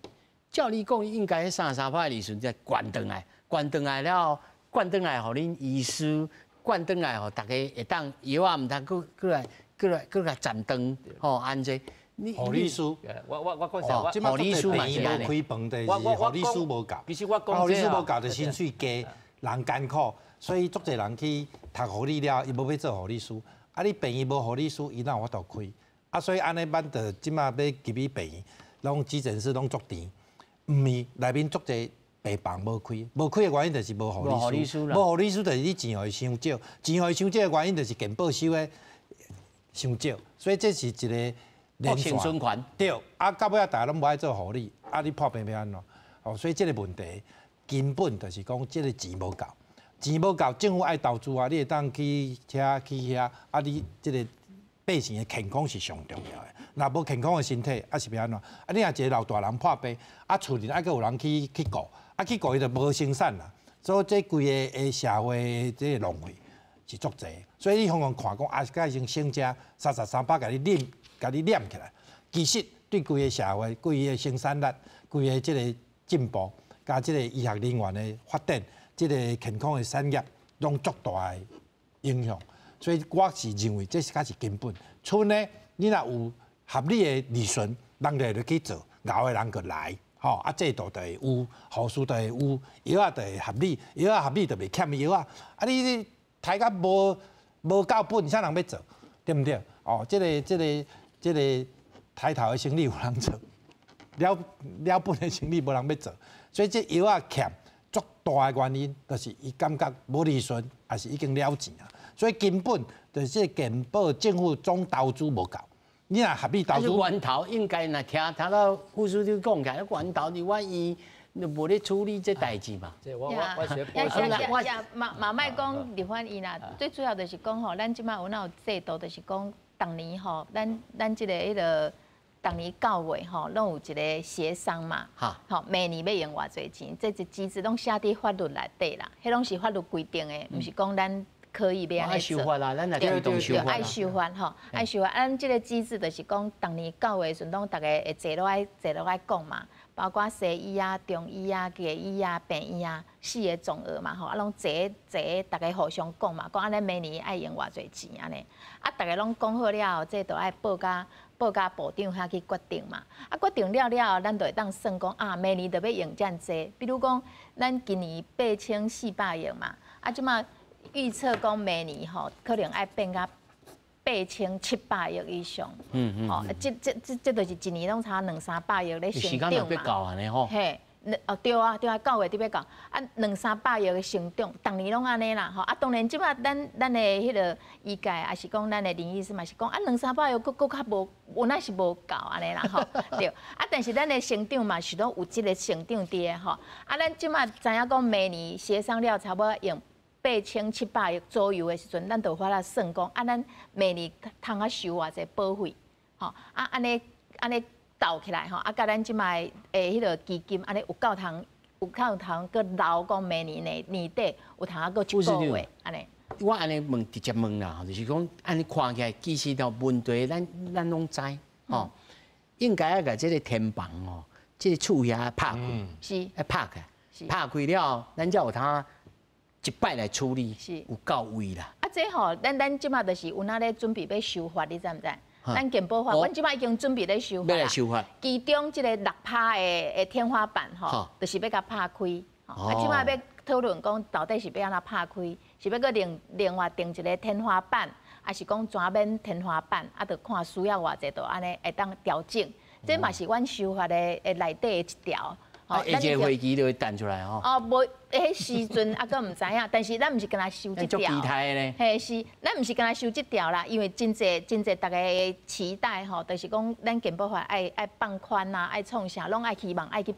照理讲，应该彼三三趴的利润再掼转来，掼转来了后。掼转来，予恁医师，掼转来，予大家会当药仔毋通阁阁来阁来阁来占断，吼按这。护理师，我我我讲实话，护理师嘛是无开饭的，是护理师无够。其实我讲护理师无够，就薪水低，人艰苦，所以足济人去读护理了，伊无欲做护理师。啊，你病院无护理师，伊哪有法度开？啊，所以按呢，咱就这马欲入去病院，拢急诊室拢足甜，毋是内面足济。病房无开，无开的原因就是无护理师，无护理师就是你钱予伊伤少，钱予伊伤少的原因就是健保收的伤少，所以这是一个连循环。对，啊，到尾仔大家拢无爱做护理，啊，你破病欲按怎？哦，所以这个问题根本就是讲这个钱无够，钱无够，政府爱投资啊，你会当去遮去遐，啊，你这个百姓的健康是上重要的。若无健康的身体，啊是欲按怎？啊，你若一个老大人破病，啊，厝里爱阁有人去去顾。啊，去顾伊就无生产啦，所以这规个的社会这个浪费是足济。所以你方方看讲啊，改成省车三十三趴，共你敛，共你敛起来，其实对规个社会、规个生产力、规个这个进步，佮这个医学人员的发展，这个健康的产业，拢足大的影响。所以我是认为这是才是根本。賰呢，你若有合理的利润，人就会去做，𠢕的人就来。吼啊，制度就会有，护士就会有，药仔就会合理，药仔合理就袂欠药仔。啊，你你刣甲无无够本，啥人欲做？对毋对？哦，这个这个这个刣头的生理有人做，了了本的生理无人欲做，所以这药仔欠足大的原因，就是伊感觉无利润，抑是已经了钱啊。所以根本就是这个健保政府总投资无够。你若合理投资，源头应该若听听到副处长讲起来，源头立法院就无咧处理这代志嘛。这我我我学我嘛嘛莫讲立法院啦，最主要就是讲吼，咱这马有哪有制度，就是讲逐年吼，咱咱这个彼个逐年9月吼，攏有一个協商嘛，吼，明年欲用偌濟錢，這一機制攏寫佇法律內底啦，彼攏是法律規定的，毋是講咱可以欲按呢做。愛修法啦，咱來推動修法。愛修法吼，愛修法。咱這個機制就是講，逐年九月時陣，攏逐個會坐落來坐落來講嘛，包括西醫啊、中醫啊、家醫啊、病院啊，四个總額嘛吼，啊，攏坐坐，逐家互相講嘛，講按呢明年愛用偌濟錢按呢，啊，逐家攏講好了後，這就愛報共部長遐去決定嘛，啊，決定了了後，咱就會當算講啊，明年就欲用遮濟。比如講，咱今年8400億嘛，啊，這馬預測講明年吼，可能愛變甲8700億以上。吼，這就是一年攏差兩三百億咧成長嘛。時間欲到按呢吼。嘿。哦，對啊，對啊，9月佇欲到，啊，兩三百億的成長，逐年攏按呢啦，吼，啊，當然這馬咱的彼个醫界，抑是講咱的林醫師嘛是講，啊，兩三百億閣閣較無，有那是無夠按呢啦，吼，對，啊，但是咱的成長嘛是攏有這个成長佇的吼，啊，咱這馬知影講明年協商了差不多用8700億左右的時陣，咱就有法度算講，啊，咱明年通啊收偌濟保費，吼，啊，按呢按呢。鬥起來吼，啊，佮咱這馬的彼个基金，按呢有夠通，有夠通，閣留講明年的年底有通啊閣一個月，按呢。我按呢問直接問啦，就是講按呢看起來，其實吼問題咱攏知，吼，應該愛共這个天棚吼，這个厝遐拍開，愛拍開，拍開了後，咱才有通一擺來處理，有夠位啦。啊，這吼，咱這馬就是有哪咧準備欲修法，你知毋知？咱健保法，阮這馬已經準備咧修法啦。修法。其中這个6%的天花板吼，就是欲共拍開。啊，這馬欲討論講到底是欲按怎拍開，是欲閣另外定一个天花板，抑是講怎免天花板？啊，就看需要偌濟，就按呢會當調整。這嘛是阮修法的內底的一條。啊，下一个會期就會彈出來吼。哦，無，彼時陣猶閣毋知影，但是咱毋是干焦修這條。嘿，是，咱毋是干焦修這條啦，因為真濟真濟，逐家期待吼，就是講咱健保法愛放寬啊，愛創啥，攏愛希望愛去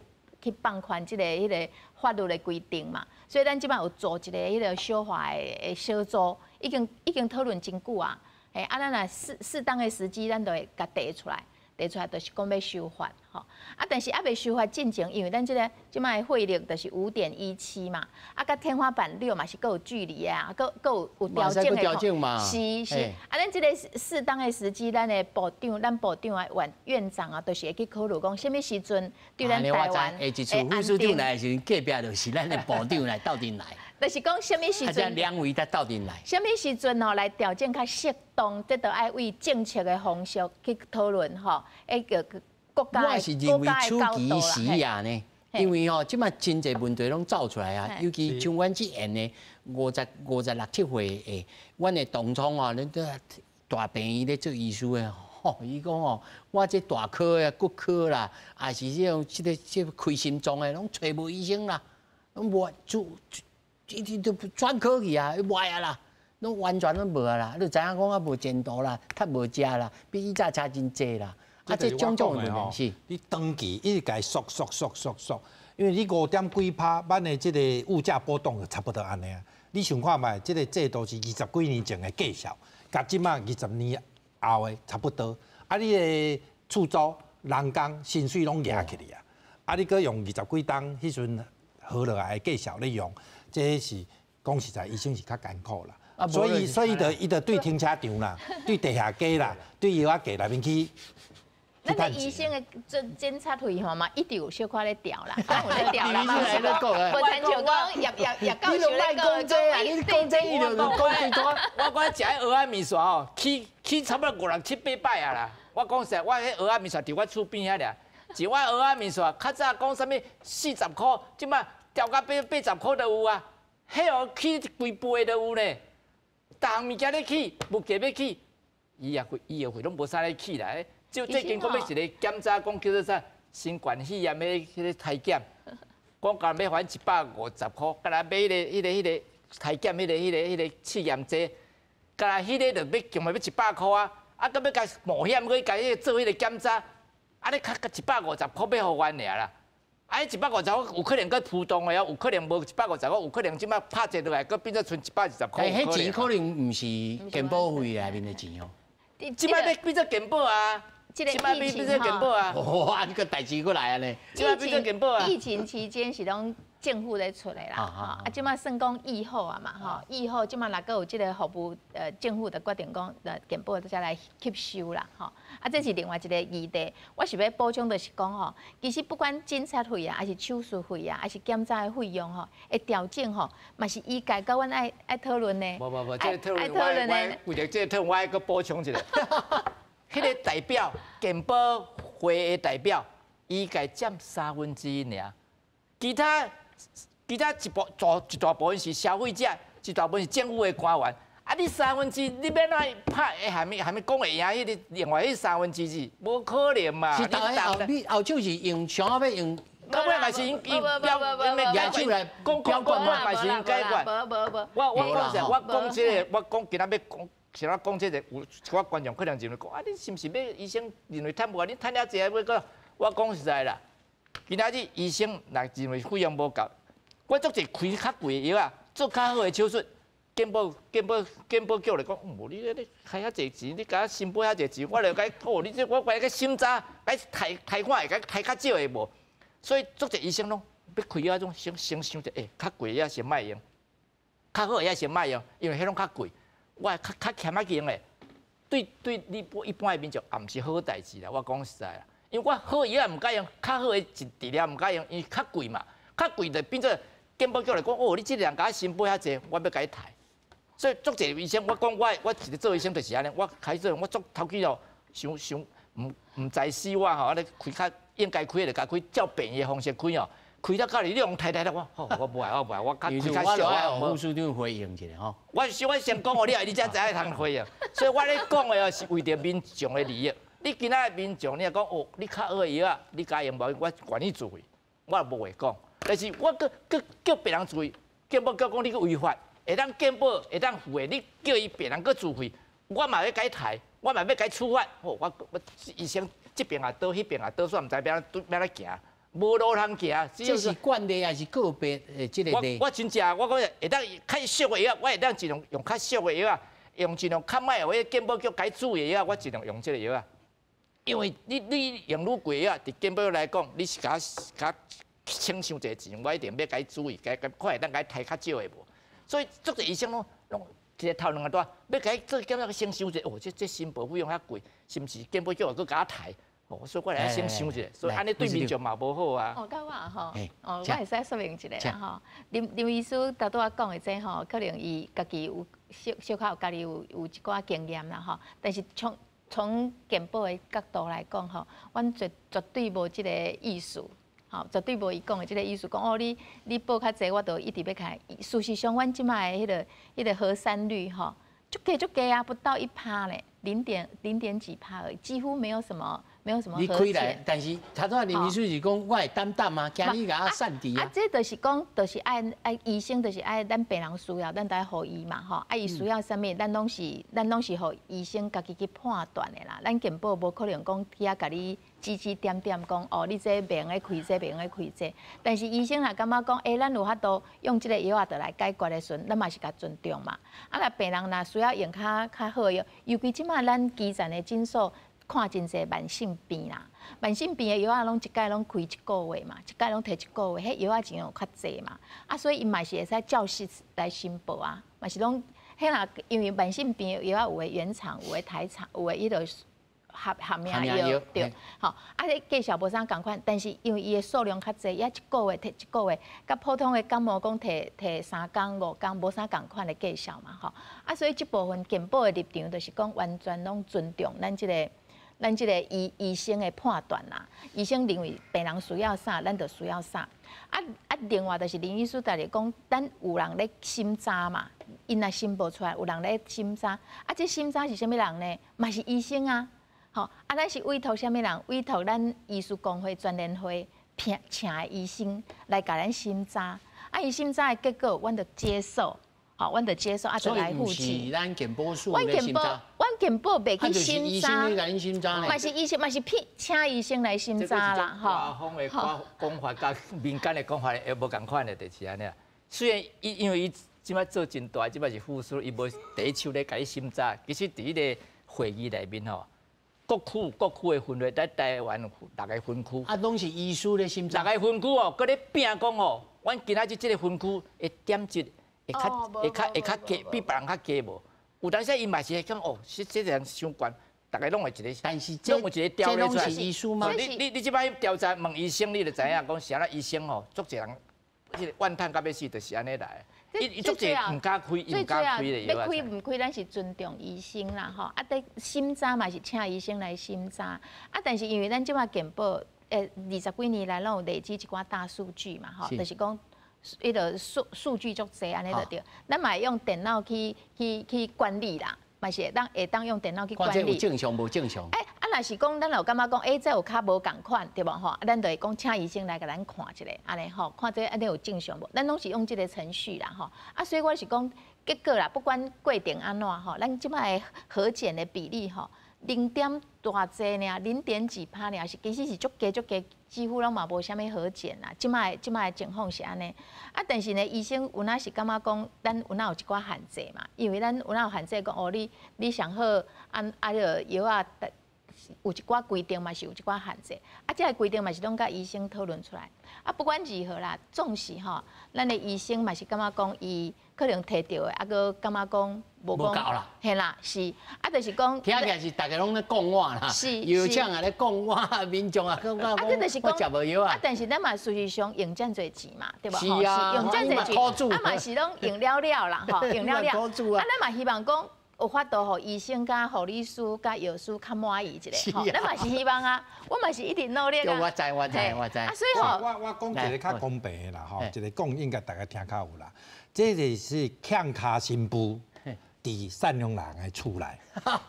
放寬這个彼个法律的規定嘛。所以咱這擺有組一个彼个修法的小組，已經討論真久啊。嘿，啊，咱若適當的時機，咱就會共提出來。提出來就是講欲修法，吼啊！但是猶未修法進前，因為咱這个這擺匯率就是5.17嘛，啊，佮天花板6嘛是閣有距離啊，閣有調整的嘛。是是，啊，咱這个適當的時機，咱的部長，咱部長的院長啊，就是會去考慮講，啥物時陣對咱台灣會一次副市長來的時陣，隔壁就是咱的部長來鬥陣來。就是講啥物時陣，兩位才鬥陣來。啥物時陣吼來調整較適當，這都愛為政策的方式去討論吼，一個國家我是認為處其時也呢，因為吼這馬真濟問題攏走出來啊，尤其像阮這緣的56、57歲的，阮的同窗哦，恁這大病院咧做醫師的，吼，伊講吼，我這大科的骨科啦，抑是這種這个這開心臟的，攏揣無醫生啦，攏無做。這這都專科去啊，無啊啦，攏完全攏無啊啦。你知影講啊，無前途啦，較無食啦，比以前差真濟啦。啊，這種種問題是，你長期一直共縮縮縮縮縮，因為你5點幾趴，咱的這個物價波動就差不多按呢啊。你想看覓，這個制度是20幾年前的計數，佮這馬20年後的差不多。啊，你的厝租、人工、薪水攏壓起來啊。啊，你閣用20幾冬彼陣合落來的計數咧用。這是講實在，醫生是較艱苦啦，所以就伊就對停車場啦，對地下街啦，對藥仔街內面去。咱的醫生的檢查費吼嘛，一直有小可咧調啦，有咧調啦嘛。無親像講葉教授咧講，你講這伊就講最多。我講食彼蚵仔麵線吼，起差不多五六七八擺啊啦。我講實在，我彼蚵仔麵線佇我厝邊遐爾，一碗蚵仔麵線較早講啥物40箍，這馬調到80箍都有啊。彼哦起規倍都有呢，逐項物件咧起，物價欲起，醫藥費醫藥費攏無啥咧起啦。就最近講欲一个檢查，講叫做啥新冠肺炎的彼个篩檢，講共欲還150箍，敢若買彼个篩檢彼个試驗劑，敢若彼个就欲共欲100箍啊，啊，閣欲共冒險去共彼个做彼个檢查，啊，你較150箍欲予阮爾啦。啊！彼150箍有可能閣浮動的哦，有可能無150箍，有可能這馬拍折落來，閣變做賰120箍。欸，彼錢可能毋是健保費內面的錢哦。這擺欲變做健保啊！這個疫情吼，哇，這個代誌閣來啊呢！疫情期間是攏政府咧出的啦，吼啊，這馬算講疫後啊嘛，吼疫後這馬若閣有這個服務，政府就決定講，健保才來吸收啦，吼啊，這是另外一個議題。我是欲補充就是講吼，其實不管診察費啊，還是手術費啊，還是檢查的費用吼，會調整吼，嘛是醫界佮阮愛愛討論的。無無無，這個討論我為著這個討論，我愛閣補充一下。彼個代表健保會的代表，醫界佔1/3爾，其他其他一部大一大部分是消費者，一大部分是政府的官員。啊，你三分之一，你欲按怎拍會蝦米蝦米講會贏？彼個另外彼2/3，無可能嘛。是逐个後你後手是用想要用，到尾嘛是𪜶標舉手來講講講嘛是𪜶解決。無無無。我講實，我講這個，我講今仔欲講。像我講這個，有一寡觀眾可能認為講啊，你是毋是欲醫生認為趁無啊？你趁遐濟欲閣？我講實在啦，今仔日醫生若認為費用無夠，我足濟開較貴的藥仔，做較好的手術，健保健保健保局來講，無你你開遐濟錢，你共我申報遐濟錢，我就共哦，你這我共你審查，共刣刣看會共刣較少的無？所以足濟醫生攏欲開藥種先先想著，欸，較貴的藥先莫用，較好的藥先莫用，因為彼攏較貴。我較較儉仔去用的，對對，你一般的民眾也毋是好代誌啦。我講實在啦，因為我好藥仔毋敢用，較好的一治療毋敢用，因為較貴嘛，較貴就變做健保局來講，哦，你這個人共我申報遐濟，我欲共你刣。所以足濟醫生，我講我我一個做醫生就是按呢，我開做我足頭起哦，傷傷毋毋知死我吼，按呢開較應該開的就共開，照便宜的方式開哦。開了到你用刣刣了，我吼我無愛，我無愛，我較開較俗啊。副處長回應一下吼。我我先講予你，你才知影通回應。所以我咧講的哦，是為著民眾的利益。你今仔的民眾，你若講哦，你較好的藥仔，你共用無？我願意自費，我也無話講。但是我閣閣叫別人自費，健保局講你閣違法，會當健保會當付的，你叫伊別人閣自費，我嘛欲共伊刣，我嘛欲共伊處罰。吼，我我醫生這邊也倒，彼邊也倒，煞毋知欲按怎欲按怎行。無路通行，這是慣例還是個別的這個例？我真正我講會當較俗的藥，我會當盡量用較俗的藥仔，用盡量較莫予彼健保局共注的藥仔，我盡量用這個藥仔。因為你你用愈貴藥，佇健保局來講，你是共共省傷濟錢，我一定欲共注意，共看會當共刣較少的無。所以足濟醫生攏攏一個頭兩個大，欲共做檢查，先想者，哦，這這申報費用遐貴，是毋是健保局又閣共我刣？哦，所以我來先想一下，所以按呢對民眾嘛無好啊。哦，佮我吼，哦，我會使說明一下啦吼。林林醫師頭拄仔講的這吼，可能伊家己有小小可有家己有有一寡經驗啦吼。但是從從健保的角度來講吼，阮絕絕對無這個意思，吼，絕對無伊講的這個意思，講哦，你你報較濟，我就一直欲開。事實上，阮這擺的彼個彼個核刪率吼，足低足低啊，不到1趴咧，零點零點幾趴而已，幾乎沒有什麼。沒有什麼。你開來，但是頭拄仔林醫師是講，我會擔擔啊，驚你共我散治啊。啊，這就是講，就是愛愛醫生，就是愛咱病人需要，咱著愛予伊嘛，吼。啊，伊需要啥物，咱攏是咱攏是予醫生家己去判斷的啦。咱健保無可能講去遐共你指指點點講，哦，你這袂用得開這，袂用得開這。但是醫生若感覺講，欸，咱有法度用這個藥仔就來解決的時陣，咱嘛是共尊重嘛。啊，若病人若需要用較較好的藥，尤其這擺咱基層的診所。看真濟慢性病啦，慢性病的藥仔攏一擺攏開一個月嘛，一擺攏提一個月，彼藥仔錢又較濟嘛，啊，所以伊嘛是會使照實來申報啊，嘛是攏彼若因為慢性病的藥仔有的原廠，有的台廠，有的彼落合合名藥對，吼，啊，彼價數無啥仝款，但是因為伊的數量較濟，伊一個月提一個月，佮普通的感冒講提提3工5工無啥仝款的價數嘛，吼，啊，所以這部分健保的立場就是講完全攏尊重咱這個。咱這個醫醫生的判斷啦，醫生認為病人需要啥，咱就需要啥。啊啊，另外就是林醫師逐日講，咱有人咧審查嘛，𪜶若申報出來，有人咧審查。啊，這審查是啥物人呢？嘛是醫生啊。吼，啊，咱是委託啥物人？委託咱醫師公會全聯會聘請的醫生來共咱審查。啊，伊審查的結果，阮就接受。好，阮就接受啊，就來付錢。咱健保署咧審查，阮健保袂去審查，嘛是醫生，嘛是聘請醫生來審查啦，吼。官方的講法佮民間的講法會無仝款的，就是按呢。雖然伊因為伊這擺做真大，這擺是副署，伊無第一手咧共伊審查。其實佇彼個會議內面吼，各區有各區的分會，咱台灣有六个分區。啊，攏是醫師咧審查。六个分區哦，閣咧拼講哦，阮今仔日這个分區的點值會較低，比別人較低無？有當時伊嘛是會講哦，這個人傷懸，逐个攏會一个，但是攏有一個調咧出來。這攏是醫師嗎？你這擺調查問醫生，你就知影講啥啦？醫生吼，足濟人，這個怨嘆到欲死，就是按呢來。伊足濟毋敢開，伊毋敢開的藥欲開毋開，咱是尊重醫生啦，吼。啊，佇審查嘛是請醫生來審查。啊，但是因為咱這擺健保，20幾年來攏有累積一寡大數據嘛，吼，就是講，彼个數據足濟按呢就對。咱嘛會用電腦去管理啦，嘛是會當用電腦去管理。有正常無正常？欸，啊，若是講咱有感覺講，欸，這有較無仝款，對無吼？啊，咱就會講請醫生來共咱看一下，按呢吼，看這按呢有正常無？咱攏是用這个程序啦，吼。啊，所以我是講結果啦，不管過程按怎吼，咱這擺核檢的比例吼，零點偌濟爾，零點幾趴爾，是其實是足低足低，幾乎攏嘛無啥物核檢啦。這擺的情況是按呢。啊，但是呢，醫生有哪是感覺講，咱有哪有一寡限制嘛？因為咱有哪有限制講，哦，你上好按啊個藥仔有一寡規定嘛，是有一寡限制。啊，這个規定嘛是攏佮醫生討論出來。啊，不管如何啦，總是吼，咱的醫生嘛是感覺講，伊可能提著的，啊，閣感覺講無夠啦。嘿啦，是，啊，就是講聽起來是逐家攏咧講我啦，是藥廠也咧講我，民眾也感覺講我食無藥啊。啊，但是咱嘛事實上用遮濟錢嘛，對無？是啊，用遮濟錢，啊嘛是攏用了了啦，吼，用了了。啊，咱嘛希望講有法度，予醫生、佮護理師、佮藥師較滿意一下，吼，咱嘛是希望啊，我嘛是一直努力啊。我知，我知，我知。啊，所以吼，我講一個較公平的啦，吼，一個講應該大家聽較有啦。這就是欠跤新婦佇贍養人的厝內，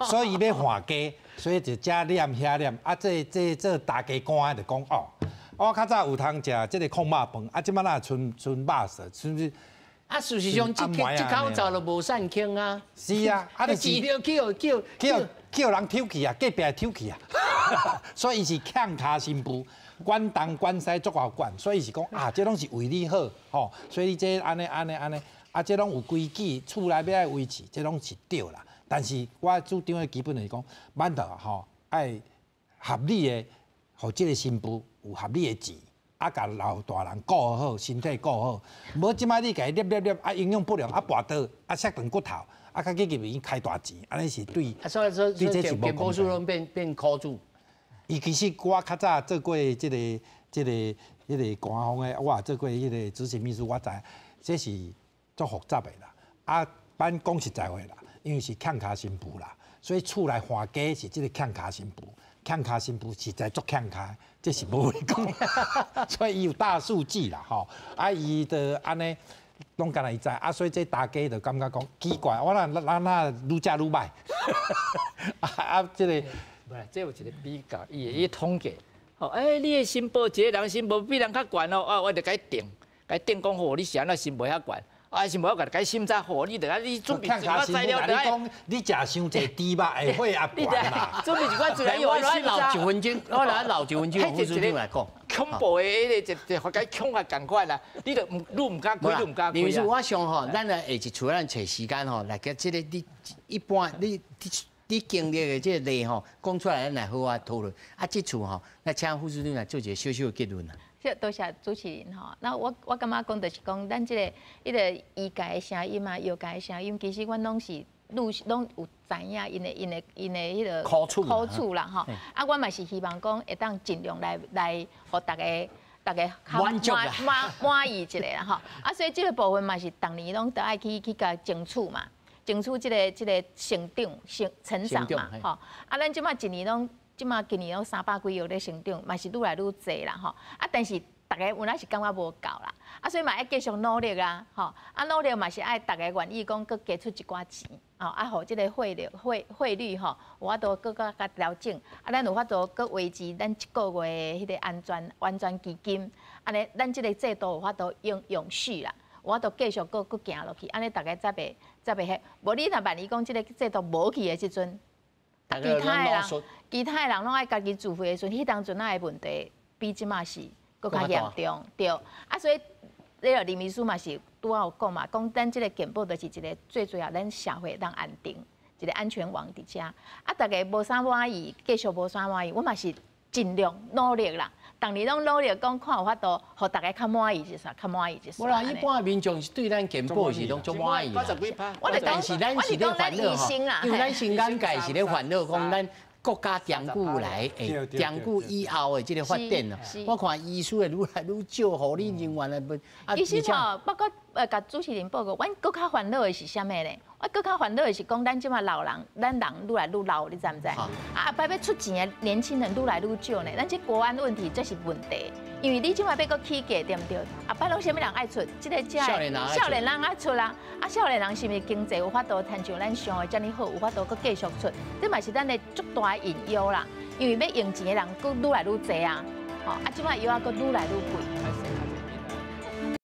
所以伊欲換家，所以就遮念遐念，啊，這做大家官的就講哦，我較早有通食這個炕肉飯，啊，這擺若賰賰肉臊，是毋是？啊，事實上，這口罩就無散傾啊。是啊，啊，就是叫人抽去啊，隔壁抽去啊，所以伊是欠跤新婦，管東管西足夠管，所以是講啊，這攏是為你好，吼，所以你這按呢按呢按呢，啊，這攏有規矩，厝內欲愛維持，這攏是對啦。但是我主張的基本就是講，咱著吼愛合理的，予這个新婦有合理的錢。啊，共老大人顧好，身體顧好。無這擺你共伊捏捏捏，啊，營養不良，啊，跋倒，啊，摔斷骨頭，啊，較緊入醫院開大錢，按呢是對。啊，所以說，對這是無健保署攏變苦主。伊其實我較早做過這个、這个、彼个官方的，我也做過彼個執行秘書，我知這是足複雜的啦。啊，咱講實在話啦，因為是欠跤新婦啦，所以厝內換家是這个欠跤新婦。欠跤新婦實在足欠跤，這是無話講。所以伊有大數據啦，吼，啊，伊就按呢，攏敢若伊知，啊，所以這大家就感覺講奇怪，我哪咱哪愈食愈䆀，啊，這個，無啦，這有一個比較，伊統計，吼，欸，你的申報一个人申報比人較懸哦，啊，我就共伊定，共伊定講吼，你是按怎申報遐懸？啊，是無我共伊審查，吼，你著愛你準備一寡材料，你講你食傷濟豬肉會血壓懸啦。準備一寡資料，我來留一分鐘，我來留一分鐘，副處長來講。恐怖的彼个一一個恐嚇仝款啦，你著毋，愈毋敢開，愈毋敢開。林醫師，我想吼，咱來下一次咱揣時間吼，來共這个你一般你經歷的這个例吼，講出來，咱來好好討論。啊，這次吼，來請副處長來做一個小小的結論啦。多謝主持人吼，那我感覺講就是講，咱這个彼个醫界的聲音啊，藥界的聲音，其實阮攏是攏有知影𪜶的彼个苦處苦處啦吼。啊，我嘛是希望講會當盡量來予逐家較滿意一下啦吼。啊，所以這个部分嘛是逐年攏都愛去共爭取嘛，爭取這个成長成長嘛吼。啊，咱這擺一年攏。這馬今年攏300幾億咧成長，嘛是愈來愈濟啦吼。啊，但是逐家有哪是感覺無夠啦，啊，所以嘛愛繼續努力啊，吼。啊，努力嘛是愛逐家願意講閣加出一寡錢，吼，啊，予這个匯率吼，有法度閣較調整，啊，咱有法度閣維持咱一个月的彼个安全基金，按呢，咱這个制度有法度永續啦，有法度繼續閣行落去，按呢逐家才袂彼，無你若萬一講這个制度無去的時陣。其他的人攏愛家己自費的時陣，彼當陣仔的問題比這馬是閣較嚴重，對。啊，所以你個林秘書嘛是拄仔有講嘛，講咱這个健保就是一个最主要，咱社會當安定，一个安全網佇遮。啊，大家無啥滿意，繼續無啥滿意，我嘛是盡量努力啦。逐年攏努力講，看有法度，予大家較滿意一些，較滿意一些。無啦，一般民眾是對咱健保是攏足滿意啦。我就但是咱是咧煩惱吼，因為咱新眼界是咧煩惱，講咱國家長久來，長久以後的這個發展啊，我看醫師會愈來愈少，護理人員的不。其實吼，包括共主持人報告，阮閣較煩惱的是啥物咧？我閣較煩惱的是講，咱這馬老人，咱人愈來愈老，你知毋知？啊，後擺欲出錢的年輕人愈來愈少呢。咱這國安問題這是問題，因為你這馬欲閣起價，對毋對？後擺攏啥物人愛出？這个遮少年人愛出啦。啊，少年人是毋是經濟有法度親像咱想的遮爾好，有法度閣繼續出？這嘛是咱的足大的隱憂啦。因為欲用錢的人閣愈來愈濟啊，吼啊，這馬藥仔閣愈來愈貴。